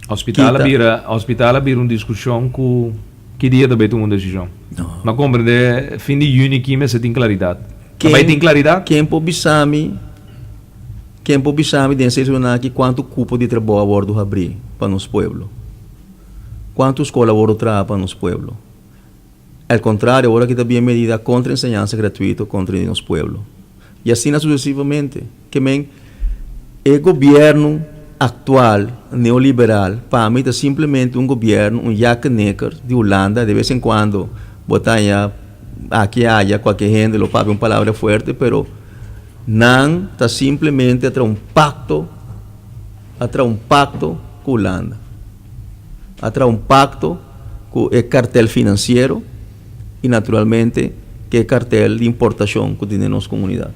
S1: Hospital a bira, hospital a bira un diskushon ku ki dia ta bay tuma un desishon.
S2: No.
S1: Mi a komprende fin di yüni ki mester tin klaridat. Ta bay tin klaridat?
S2: Ken por bisa mi, ken por bisa mi den seis lunanan aki kuantu kupo di trabou a wòrdu habrí pa nos pueblo? Kuantu skol a wòrdu traha pa nos pueblo? Al kontrario, ora ki ta bien medida kontra enseñansa gratuito kontra di nos pueblo. I asina susesivamente. Ke men, e gobièrnu aktual neoliberal pa mi ta simplemente un gobièrnu, un jakeneker di Hulanda. De bes en kuando bo ta haña aki i aya kualke hende lo papia un palabra fuerte, pero nan ta simplemente a traha un pakto, a traha un pakto ku Hulanda. A traha un pakto ku e kartel finansiero i naturalmente ku e kartel di importashon ku tin den nos komunidat.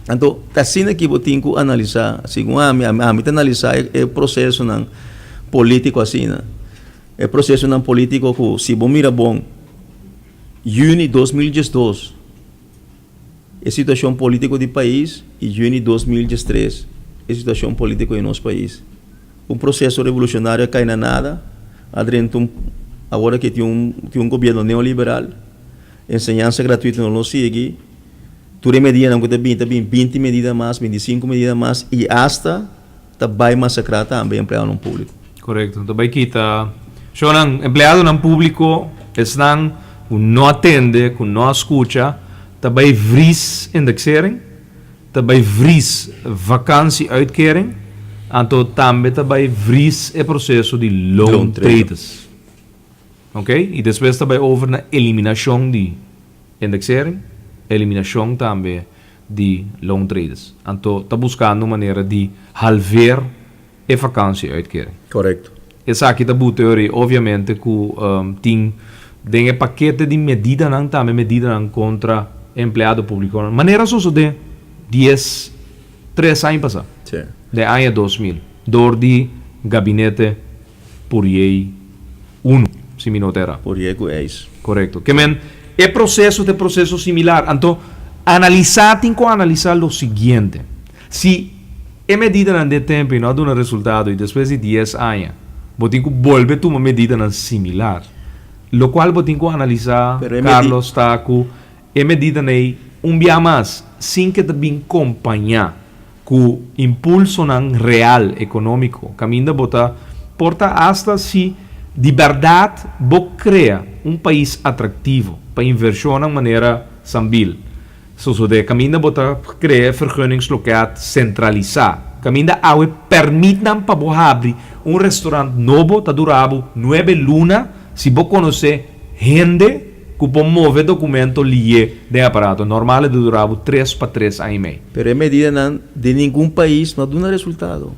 S2: Anto ta asina ki bo tin ku analisá, segun ami, ami ta analisá e prosesonan polítiko asina. E prosesonan polítiko ku si bo mira bon, yüni 2012, E situacion politico di pais y juni 2013 e situacion politico di nos pais. Un proceso revolucionario a cay na nada, a drenta un awor aki tin un tin un gobierno neoliberal, enseñansa gratuito no lo sigui, tur e medidanan cu ta bini ta bini 20 medida mas, 25 medida mas y hasta ta bay masacra tambe empleadonan publico.
S1: Correcto, ta bay kita shownan empleadonan publico esnan cu no a tende, cu no a scucha, ta bay vries indexering, ta bay vries vakantie-uitkering, anto tambe ta bay vries e proceso di loontrades. Ok, y despues ta bay over na eliminacion di indexering, eliminacion tambe di loontreders. Anto ta buscando un manera di halveer e vakantie-uitkering.
S2: Correcto.
S1: Esaki ta buteori obviamente cu tin den e pakete di medidanan tambe medidanan contra empleado publiconan. Manera sosode dies, tres aña pasa.
S2: Sí.
S1: Den aña 2000 door di gabinete Pourier uno, si mi no ta erá.
S2: Pourier cu ijs.
S1: Corecto. Ke men, e proceso ta e proceso similar. Anto, analisá tin cu analisá lo siguiente. Si e medidanan den tempo y no a duna resultado y despues di dies aña bo tin cu bolbe tuma medidanan similar, locual bo tin cu analisá,
S2: Pero e medi.
S1: Carlos, ta cu e medidanan ey un bia mas sin ke ta bin compañá Ku impulsonan real ekonómiko kaminda bo ta por ta asta si di bèrdat bo krea un pais atraktivo pa invershonnan manera Sambil sosodé kaminda bo ta krea e vergunningsloket sentralisá kaminda awe pèrmitnan pa bo habri un restorant nobo ta dura bo nuebe luna si bo konosé hende Ku por move dokumento lié den aparato normal e ta dura bo tres pa tres aña i mei.
S2: Pero e medidanan den ningun pais no a duna resultado.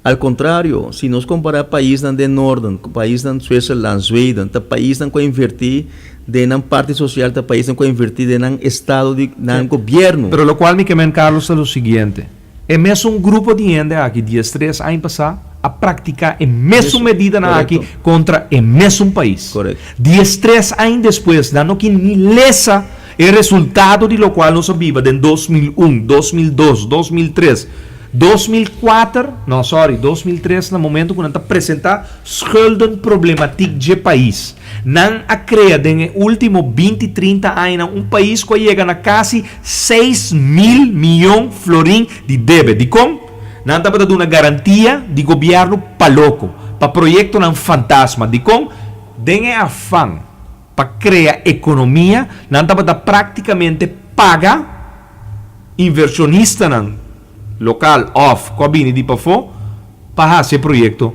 S2: Al kontrario, si nos kompará paisnan den Norden ku paisnan Switzerland, Zweden, ta paisnan ku a invertí den nan parti sosial, ta paisnan ku a invertí den nan estado di nan gobièrnu.
S1: Pero lokual mi ke men Carlos ta lo siguiente. E mesun grupo di hende aki diestres aña pasá a praktiká e mesun medidanan aki kontra e mesun pais. Diestres aña despues nan no kin ni lesa e resultado di lokual nos a biba den 2001, 2002, 2003, 2004, no sorry, 2003 na momento ku nan ta presentá schuldenproblematiek dje pais. Nan a krea den e último 20, 30 añanan un pais ku a yega na kasi 6000 miyon florin di debe. Dikon? Nan tabata duna garantia di gobièrnu pa loko, pa proyektonan fantasma. Dikon? Den e afan pa krea ekonomia, nan tabata práktikamente paga invershonistanan lokal òf ku a bini di pafó pa hasi e proyekto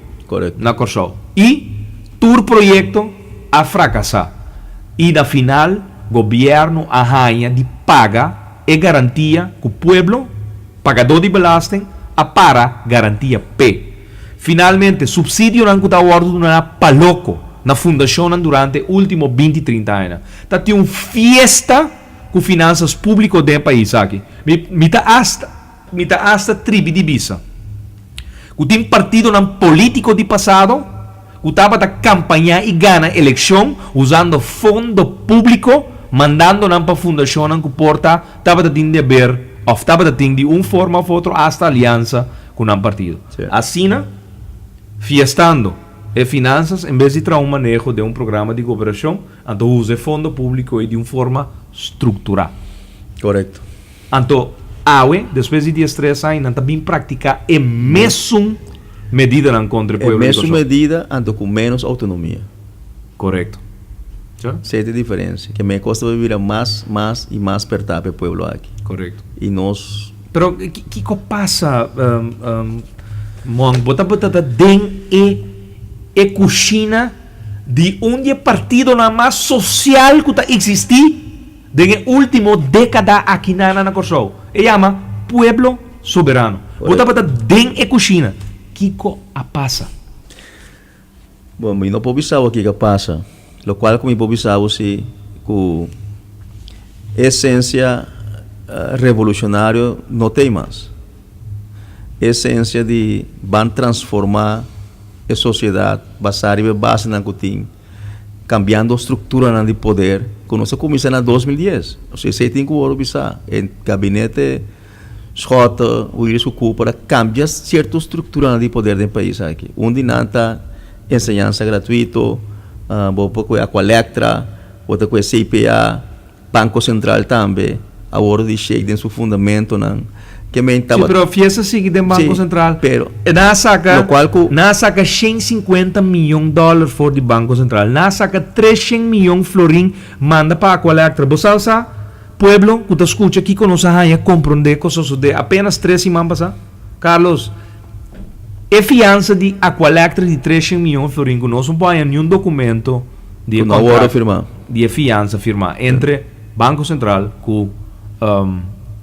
S1: na Kòrsou. I tur proyekto a frakasá. I na final gobièrnu a haña di paga e garantia ku pueblo, pagadó di belasting, a para garantia p'e. Finalmente, supsidionan ku ta wòrdu duná pa loko na fundashonnan durante e último 20, 30 añanan ta tin un fiesta ku finansas públiko den e pais aki. Mi mi ta asta mi ta asta tribi di bisa ku tin partidonan polítiko di pasado. ku tabata kampañá i gana elekshon usando fondo públiko, mandando nan pa fundashonnan ku por ta tabata tin deber òf tabata tin di un forma òf otro asta aliansa ku nan partido. Asina, fiestando e finansas en bes di traha un maneho den un programa di goberashon, anto usa e fondo públiko ei di un forma strukturá.
S2: Korekto.
S1: Anto, awe, despues di diestres aña, nan ta bin praktiká e mesun medidanan kontra e
S2: E
S1: pueblo di
S2: mesun
S1: Kòrsou.
S2: medida, anto ku ménos outonomia.
S1: Korekto. Sa?
S2: Esei ta e diferensia. Ke men kos ta bai bira mas, mas i mas pertá pa e pueblo aki.
S1: Korekto.
S2: I nos.
S1: Pero kiko pasa, Monk? Bo tabata ta den e e kushina di un di e partidonan mas sosial ku ta eksistí den e último dékada akinan na Kòrsou. E yama Pueblo Soberano. Bo tabata den e kushina. Kiko a pasa?
S2: Bon, mi no por bisa bo kiko a pasa. Lokual ku mi por bisa bo si ku e esensia revolushonario no t'ei mas. E esensia di ban transformá e sosiedat basá riba e basenan ku tin. Cambiando structuranan di poder cu nos a cuminsa na 2010. Osea esey tin cu worde bisa. E gabinete Schotte, Willis cu Cooper a cambia cierto structuranan di poder den pais aki. Un di nan ta enseñansa gratuito, bo por cu e Aqualectra, bo ta cu e CPA. Banco Central tambe a worde di shake den su fundamentonan. Ke men
S1: Sí,
S2: tabata.
S1: pero fiesta sigui den Banco
S2: Sí,
S1: Central.
S2: pero
S1: Nan a saca,
S2: locual cu.
S1: nan a saca 150 miyon dollar for di Banco Central. Nan a saca 300 miyon florin manda pa Aqualectra. Bo sa sa, pueblo cu ta scucha kico nos a haña comprende cu a sosode apenas tres siman pasa? Carlos, e fiansa di Aqualectra di 300 miyon florin cu nos no por haña niun documento di e
S2: Cu no a worde
S1: contract
S2: firma.
S1: di e fiansa firma entre Banco Central cu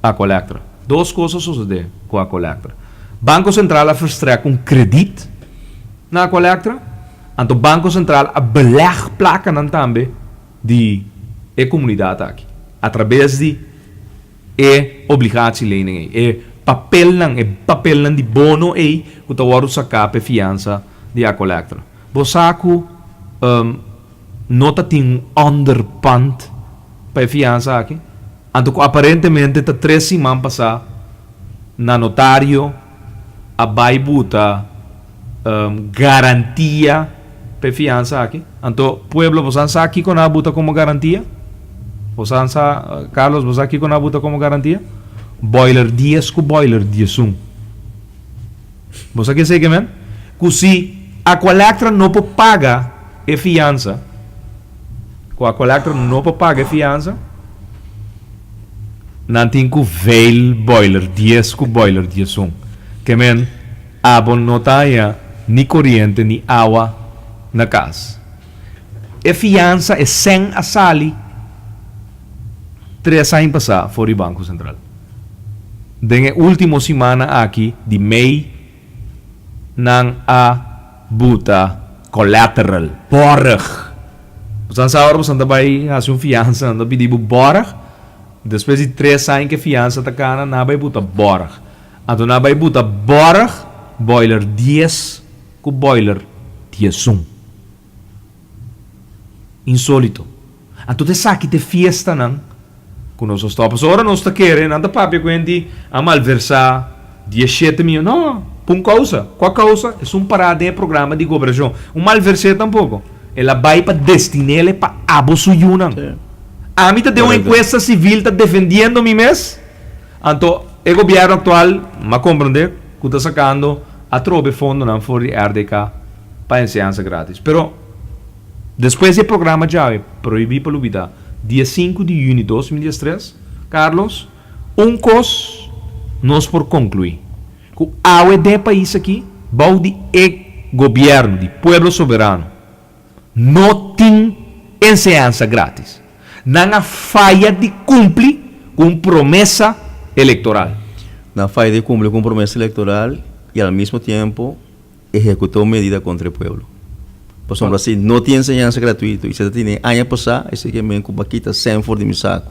S1: Aqualectra. Dos cos a sosode cu Aqualectra. Banco Central a verstrek un krediet na Aqualectra, anto Banco Central a beleg placanan tambe di e comunidad aki atrabes di E obligatielening ei, e papelnan, e papelnan di bono ei ku ta wòrdu saká pa e fiansa di Aqualectra. Bo sa ku no ta tin un onderpand pa e fiansa aki? Anto ku aparentemente ta tres siman pasá na notario a bai buta garantia pa e fiansa aki. Anto pueblo boso a sa kiko nan a buta komo garantia? Boso a sa, Carlos, bo sa kiko nan a buta komo garantia? Boiler dies ku boiler 11. Bo sa ke esei ke men? Ku si Aqualectra no por paga e fiansa, ku Aqualectra no por paga e fiansa, Nan tin ku veil boiler 10 ku boiler 11. Ke men abo no ta haña ni koriente ni awa na kas. E fiansa e sèn a sali tres aña pasá for di Banko Sentral. Den e último simana aki di mei nan a buta collateral, borg. Bosan sa ora bosan ta bai hasi un fiansa nan ta pidi bo borg, despues di tres aña ke fiansa ta kana nan a bai buta borg. Anto nan a bai buta borg boiler 10 ku boiler 11. Insolito. Anto ta esaki ta e fiestanan ku nos a stòp. Pasobra ora nos ta kere, nan ta papia ku hende a malversá 17 mion. No, pa un kousa. Kua kousa? Esun pará den e programa di goberashon. Un malversé tampoko. El a bai pa destin'el pa abo su yunan. Ami ta den un enkuesta sivil ta defendiendo mi mes. Anto e gobièrnu aktual, m'a komprendé, ku ta sakando atrobe fondonan for di RDK pa enseñansa gratis. Pero. Despues di e programa djawe Prohibí pa Lubidá, dia 5 di yüni 2013, Carlos, un kos nos por konkluí, ku awe den e pais aki, bou di e gobièrnu di Pueblo Soberano, no tin enseñansa gratis. Nan a faya di kumpli ku un promesa elektoral.
S2: Nan a faya di kumpli ku un promesa elektoral i al mismo tiempo ehekutá un medida kontra e pueblo. Pasobra si no tin enseñansa gratuito i se ta tene aña pasá, esei ke men ku bo a kita sèn for di mi saku.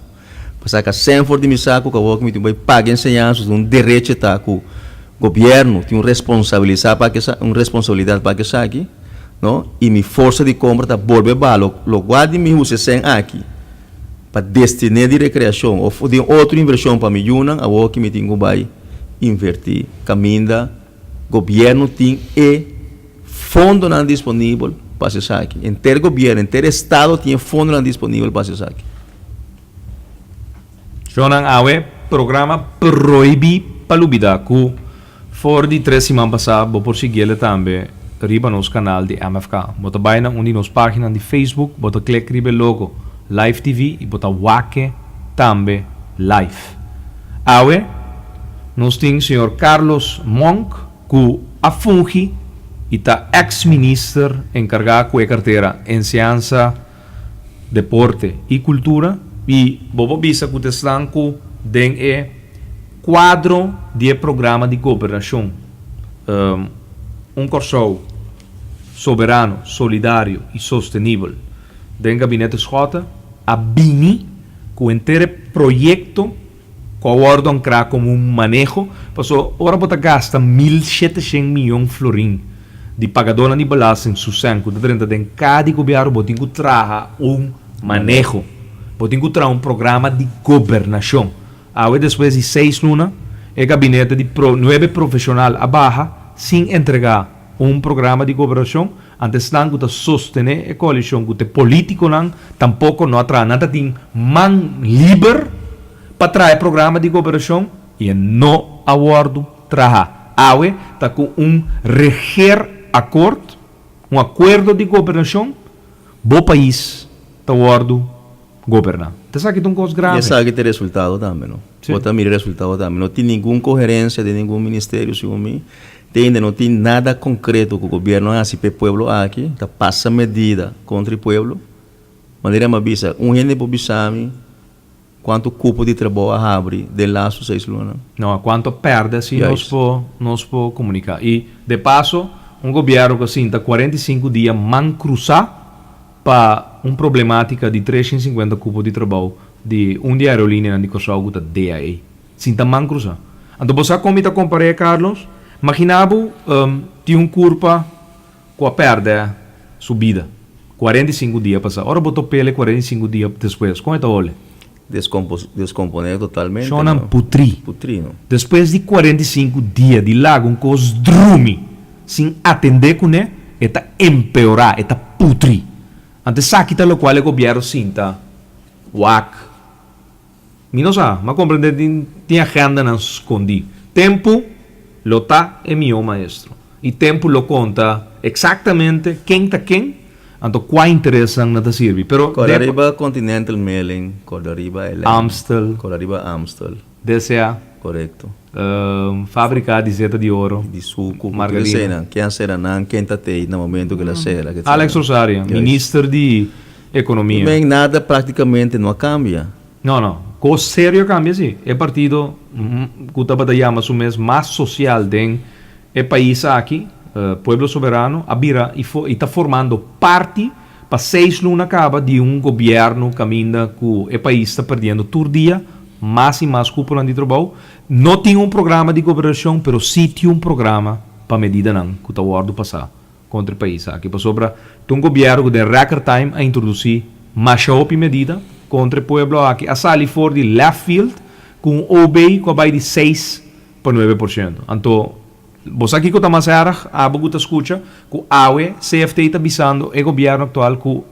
S2: Pa saka sèn for di mi saku ku awor ku mi tin bai paga enseñansa, un derecho ta ku gobièrnu tin un responsabilisá pa un responsabilidat pa esaki. no, i mi forsa di kompra ta bolbe baha, lo lokual di mi usa e sèn aki pa destiné di rekreashon òf den otro invershon pa mi yunan, awor ki mi tin ku bai invertí kaminda gobièrnu tin e fondonan disponibel pa hasi esaki. Henter gobièrnu, henter estado tin e fondonan disponibel pa hasi esaki.
S1: Shownan awe programa Prohibí pa Lubidá ku for di tres siman pasá bo por siguiele tambe riba nos kanal di MFK. Bo ta bai na un di nos páginanan di Facebook, bo ta klik riba e logo Live TV i bo ta wak-e tambe live. Awe nos tin señor Carlos Monk ku a fungi i ta eks minister enkargá ku e kartera Enseansa, Deporte i Kultura i bo por bisa ku ta esnan ku den e kuadro di e programa di gobernashon Un Kòrsou Soberano, Solidario i Sostenibel den Gabinete Schotte a bini ku henter e proyekto ku a wòrdu ankrá komo un maneho, pasobra ora bo ta gasta 1700 mion florin di pagadónan di belasting su sèn ku ta drenta den ka di gobièrnu, bo tin ku traha un maneho, bo tin ku traha un programa di gobernashon. Awe despues di seis luna e gabinete di nuebe profeshonal a baha sin entregá un programa di gobernashon, anto esnan ku ta sostené e koalishon ku ta e polítikonan tampoko no a traha. Nan ta tin man liber pa traha e programa di gobernashon i e no a wòrdu traha. Awe ta ku un regeerakkoord, un akuerdo di gobernashon, bo pais ta wòrdu goberná. Ta esaki ta un kos
S2: I
S1: grave.
S2: esaki ta e resultado tambe, no?
S1: Sí.
S2: Bo ta mira e resultado tambe. No tin ningun koherensia den ningun ministerio, segun mi. Te ainda no tin nada konkreto ku gobierno a hasi pa e pueblo aki. Ta pasa medida kontra e pueblo. Manera mi a bisa, un hende por bisa mi kuantu kupo di trabou a habri den lastu seis lunanan?
S1: No, kuantu a pèrdè si nos por nos por komuniká. I de paso, un gobierno ku a sinta 45 dia man krusá pa un problemátika di 350 kupo di trabou di un di aerolíneanan di Kòrsou ku ta DAE. Sinta man krusá. Anto bo sa kon mi ta kompar'é, Carlos? Maginá bo tin un kurpa ku a pèrdè su bida 45 dia pasá. Ora bo top'el e 45 dia despues, kon e ta hole?
S2: Deskomponé totalmente.
S1: Shonnan putrí.
S2: Putrí, no.
S1: Despues di 45 dia di laga un kos drumi sin atendé kuné, e ta empeorá, e ta putrí. Anto esaki ta lokual e gobièrnu sinta wak. Mi no sa, m'a comprende tin tin agendanan scondi. Tempu lo ta e mihó maestro y tempu lo conta exactamente ken ta ken, anto cua interesnan nan ta sirbi. Pero
S2: Corda
S1: den
S2: riba Continental Mailing, corda riba LM.
S1: Amstel.
S2: Corda riba Amstel.
S1: DCA.
S2: Correcto.
S1: Fabrica di zeta di oro.
S2: Di sucu,
S1: Margarina.
S2: Tur eseinan. Ken a cera nan, ken ta tei na momento cu el a cera, etcetera.
S1: Alex Rosaria, minister di Economia.
S2: Men nada practicamente no a cambia.
S1: No, no. Cos serio a cambia si. E partido cu tabata yama su mes mas social den e pais aki, Pueblo Soberano, a bira y ta formando parti pa seis luna caba di un gobierno caminda cu e pais ta perdiendo tur dia mas y mas cuponan di trabou. No tin un programa di gobernacion pero si tin un programa pa medidanan cu ta wordo pasa kontra e pais aki pasobra ta un gobièrnu ku den record time a introdusí masha hopi medida kontra e pueblo aki a sali for di left field ku un OB ku a bai di 6 pa 9%. Anto bo sa kiko ta mas erg abo ku ta skucha ku awe CFT ta bisando e gobièrnu aktual ku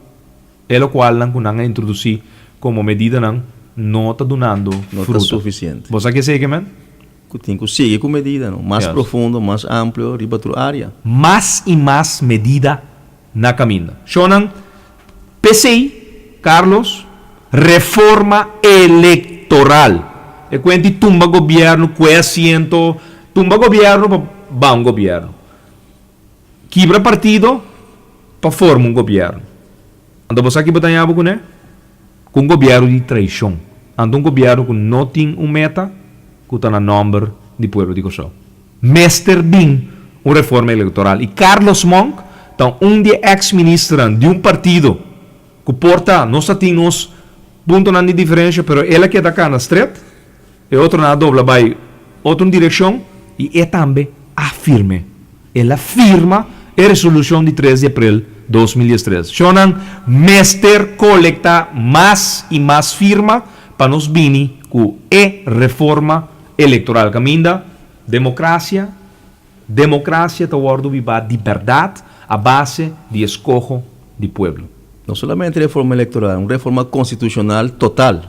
S1: e lokualnan ku nan a introdusí komo medidanan no ta dunando
S2: No ta
S1: fruta.
S2: sufisiente.
S1: Bo sa ke esei ke men?
S2: Ku tin ku sigui ku medida, no? Mas profundo, mas amplio riba tur área.
S1: Mas i mas medida na kaminda. Shonnan, P'esei, Carlos, reforma elektoral. E kuenti tumba gobièrnu ku e asiento, tumba gobièrnu pa ba un gobièrnu. Kibra partido pa forma un gobièrnu. Anto bo sa ki bo ta haña bo kuné? Ku un gobièrnu di traishon. Anto un gobièrnu ku no tin un meta ku ta na nòmber di pueblo di Kòrsou. Mester bin un reforma elektoral i Carlos Monk ta un di e eks ministernan di un partido ku por ta nos ta tin nos puntonan di diferensha pero el a keda kana stret, e otronan a dobla bai otro un direkshon i e tambe a firm'é. El a firma. e resolushon di 3 di aprel 2013. Shonnan mester kolektá mas i mas firma pa nos bini ku e reforma elektoral kaminda demokrasia demokrasia ta wòrdu bibá di bèrdat a base di eskoho di pueblo.
S2: No solamente reforma elektoral, un reforma konstitushonal total,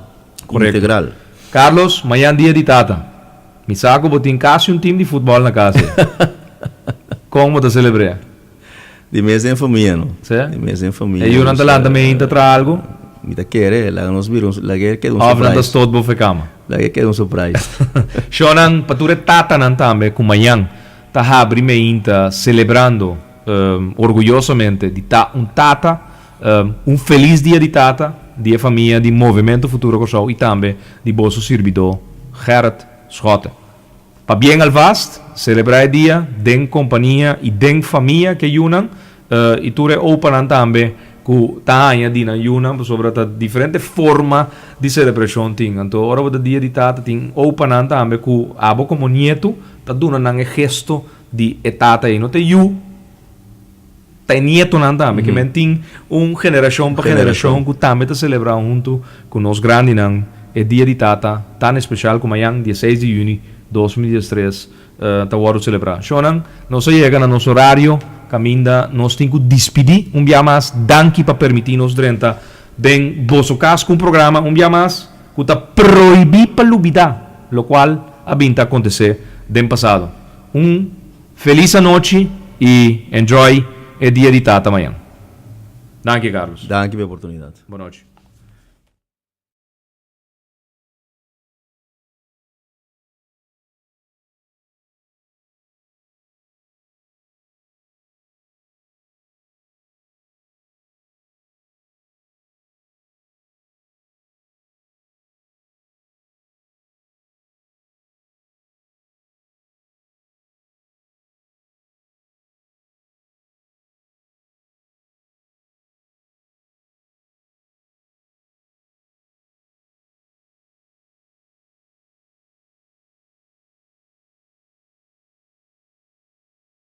S2: integral.
S1: Carlos, mañan dia di tata. Mi sa ku bo tin kasi un tim di futbòl na kas ei. Kon bo ta selebr'é?
S2: Di mes den famia no.
S1: Sí?
S2: Di mes den famia.
S1: E yunan ta lanta meinta traha algu?
S2: Mi ta kere, laga nos bira un, laga e keda un
S1: Òf nan ta
S2: surprise.
S1: stot bo fekama?
S2: Laga e keda un surprise.
S1: Shònan, pa tur e tatanan tambe ku mañan ta habri meinta selebrando orguyosamente di ta un tata, un felis dia di tata di e famia di Movemento Futuro Kòrsou i tambe di boso sirbidó Gerrit Schotte. Pabien alvast, selebrá e dia den kompania i den famia ku e yunan i tur e opanan tambe ku ta haña di nan yunan pasobra ta diferente forma di selebrashon tin. Anto ora bo ta dia di tata tin opanan tambe ku abo komo nietu ta duna nan e gesto di e tata ei. No ta e yu, ta e nietonan tambe. Ke men tin un generashon pa generashon ku tambe ta selebrá huntu ku nos grandinan e dia di tata tan espeshal ku mañan 16 di yüni 2013 ta wòrdu selebrá. Shonnan, nos a yega na nos orario kaminda nos tin ku dispidí un bia mas. Danki pa permití nos drenta den boso kas ku un programa un bia mas ku ta prohibí pa lubidá lokual a bin ta akontesé den pasado. Un felis anochi y enjoy e dia di tata mañan. Danki Carlos.
S2: Danki pa e oportunidad.
S1: Bon nochi.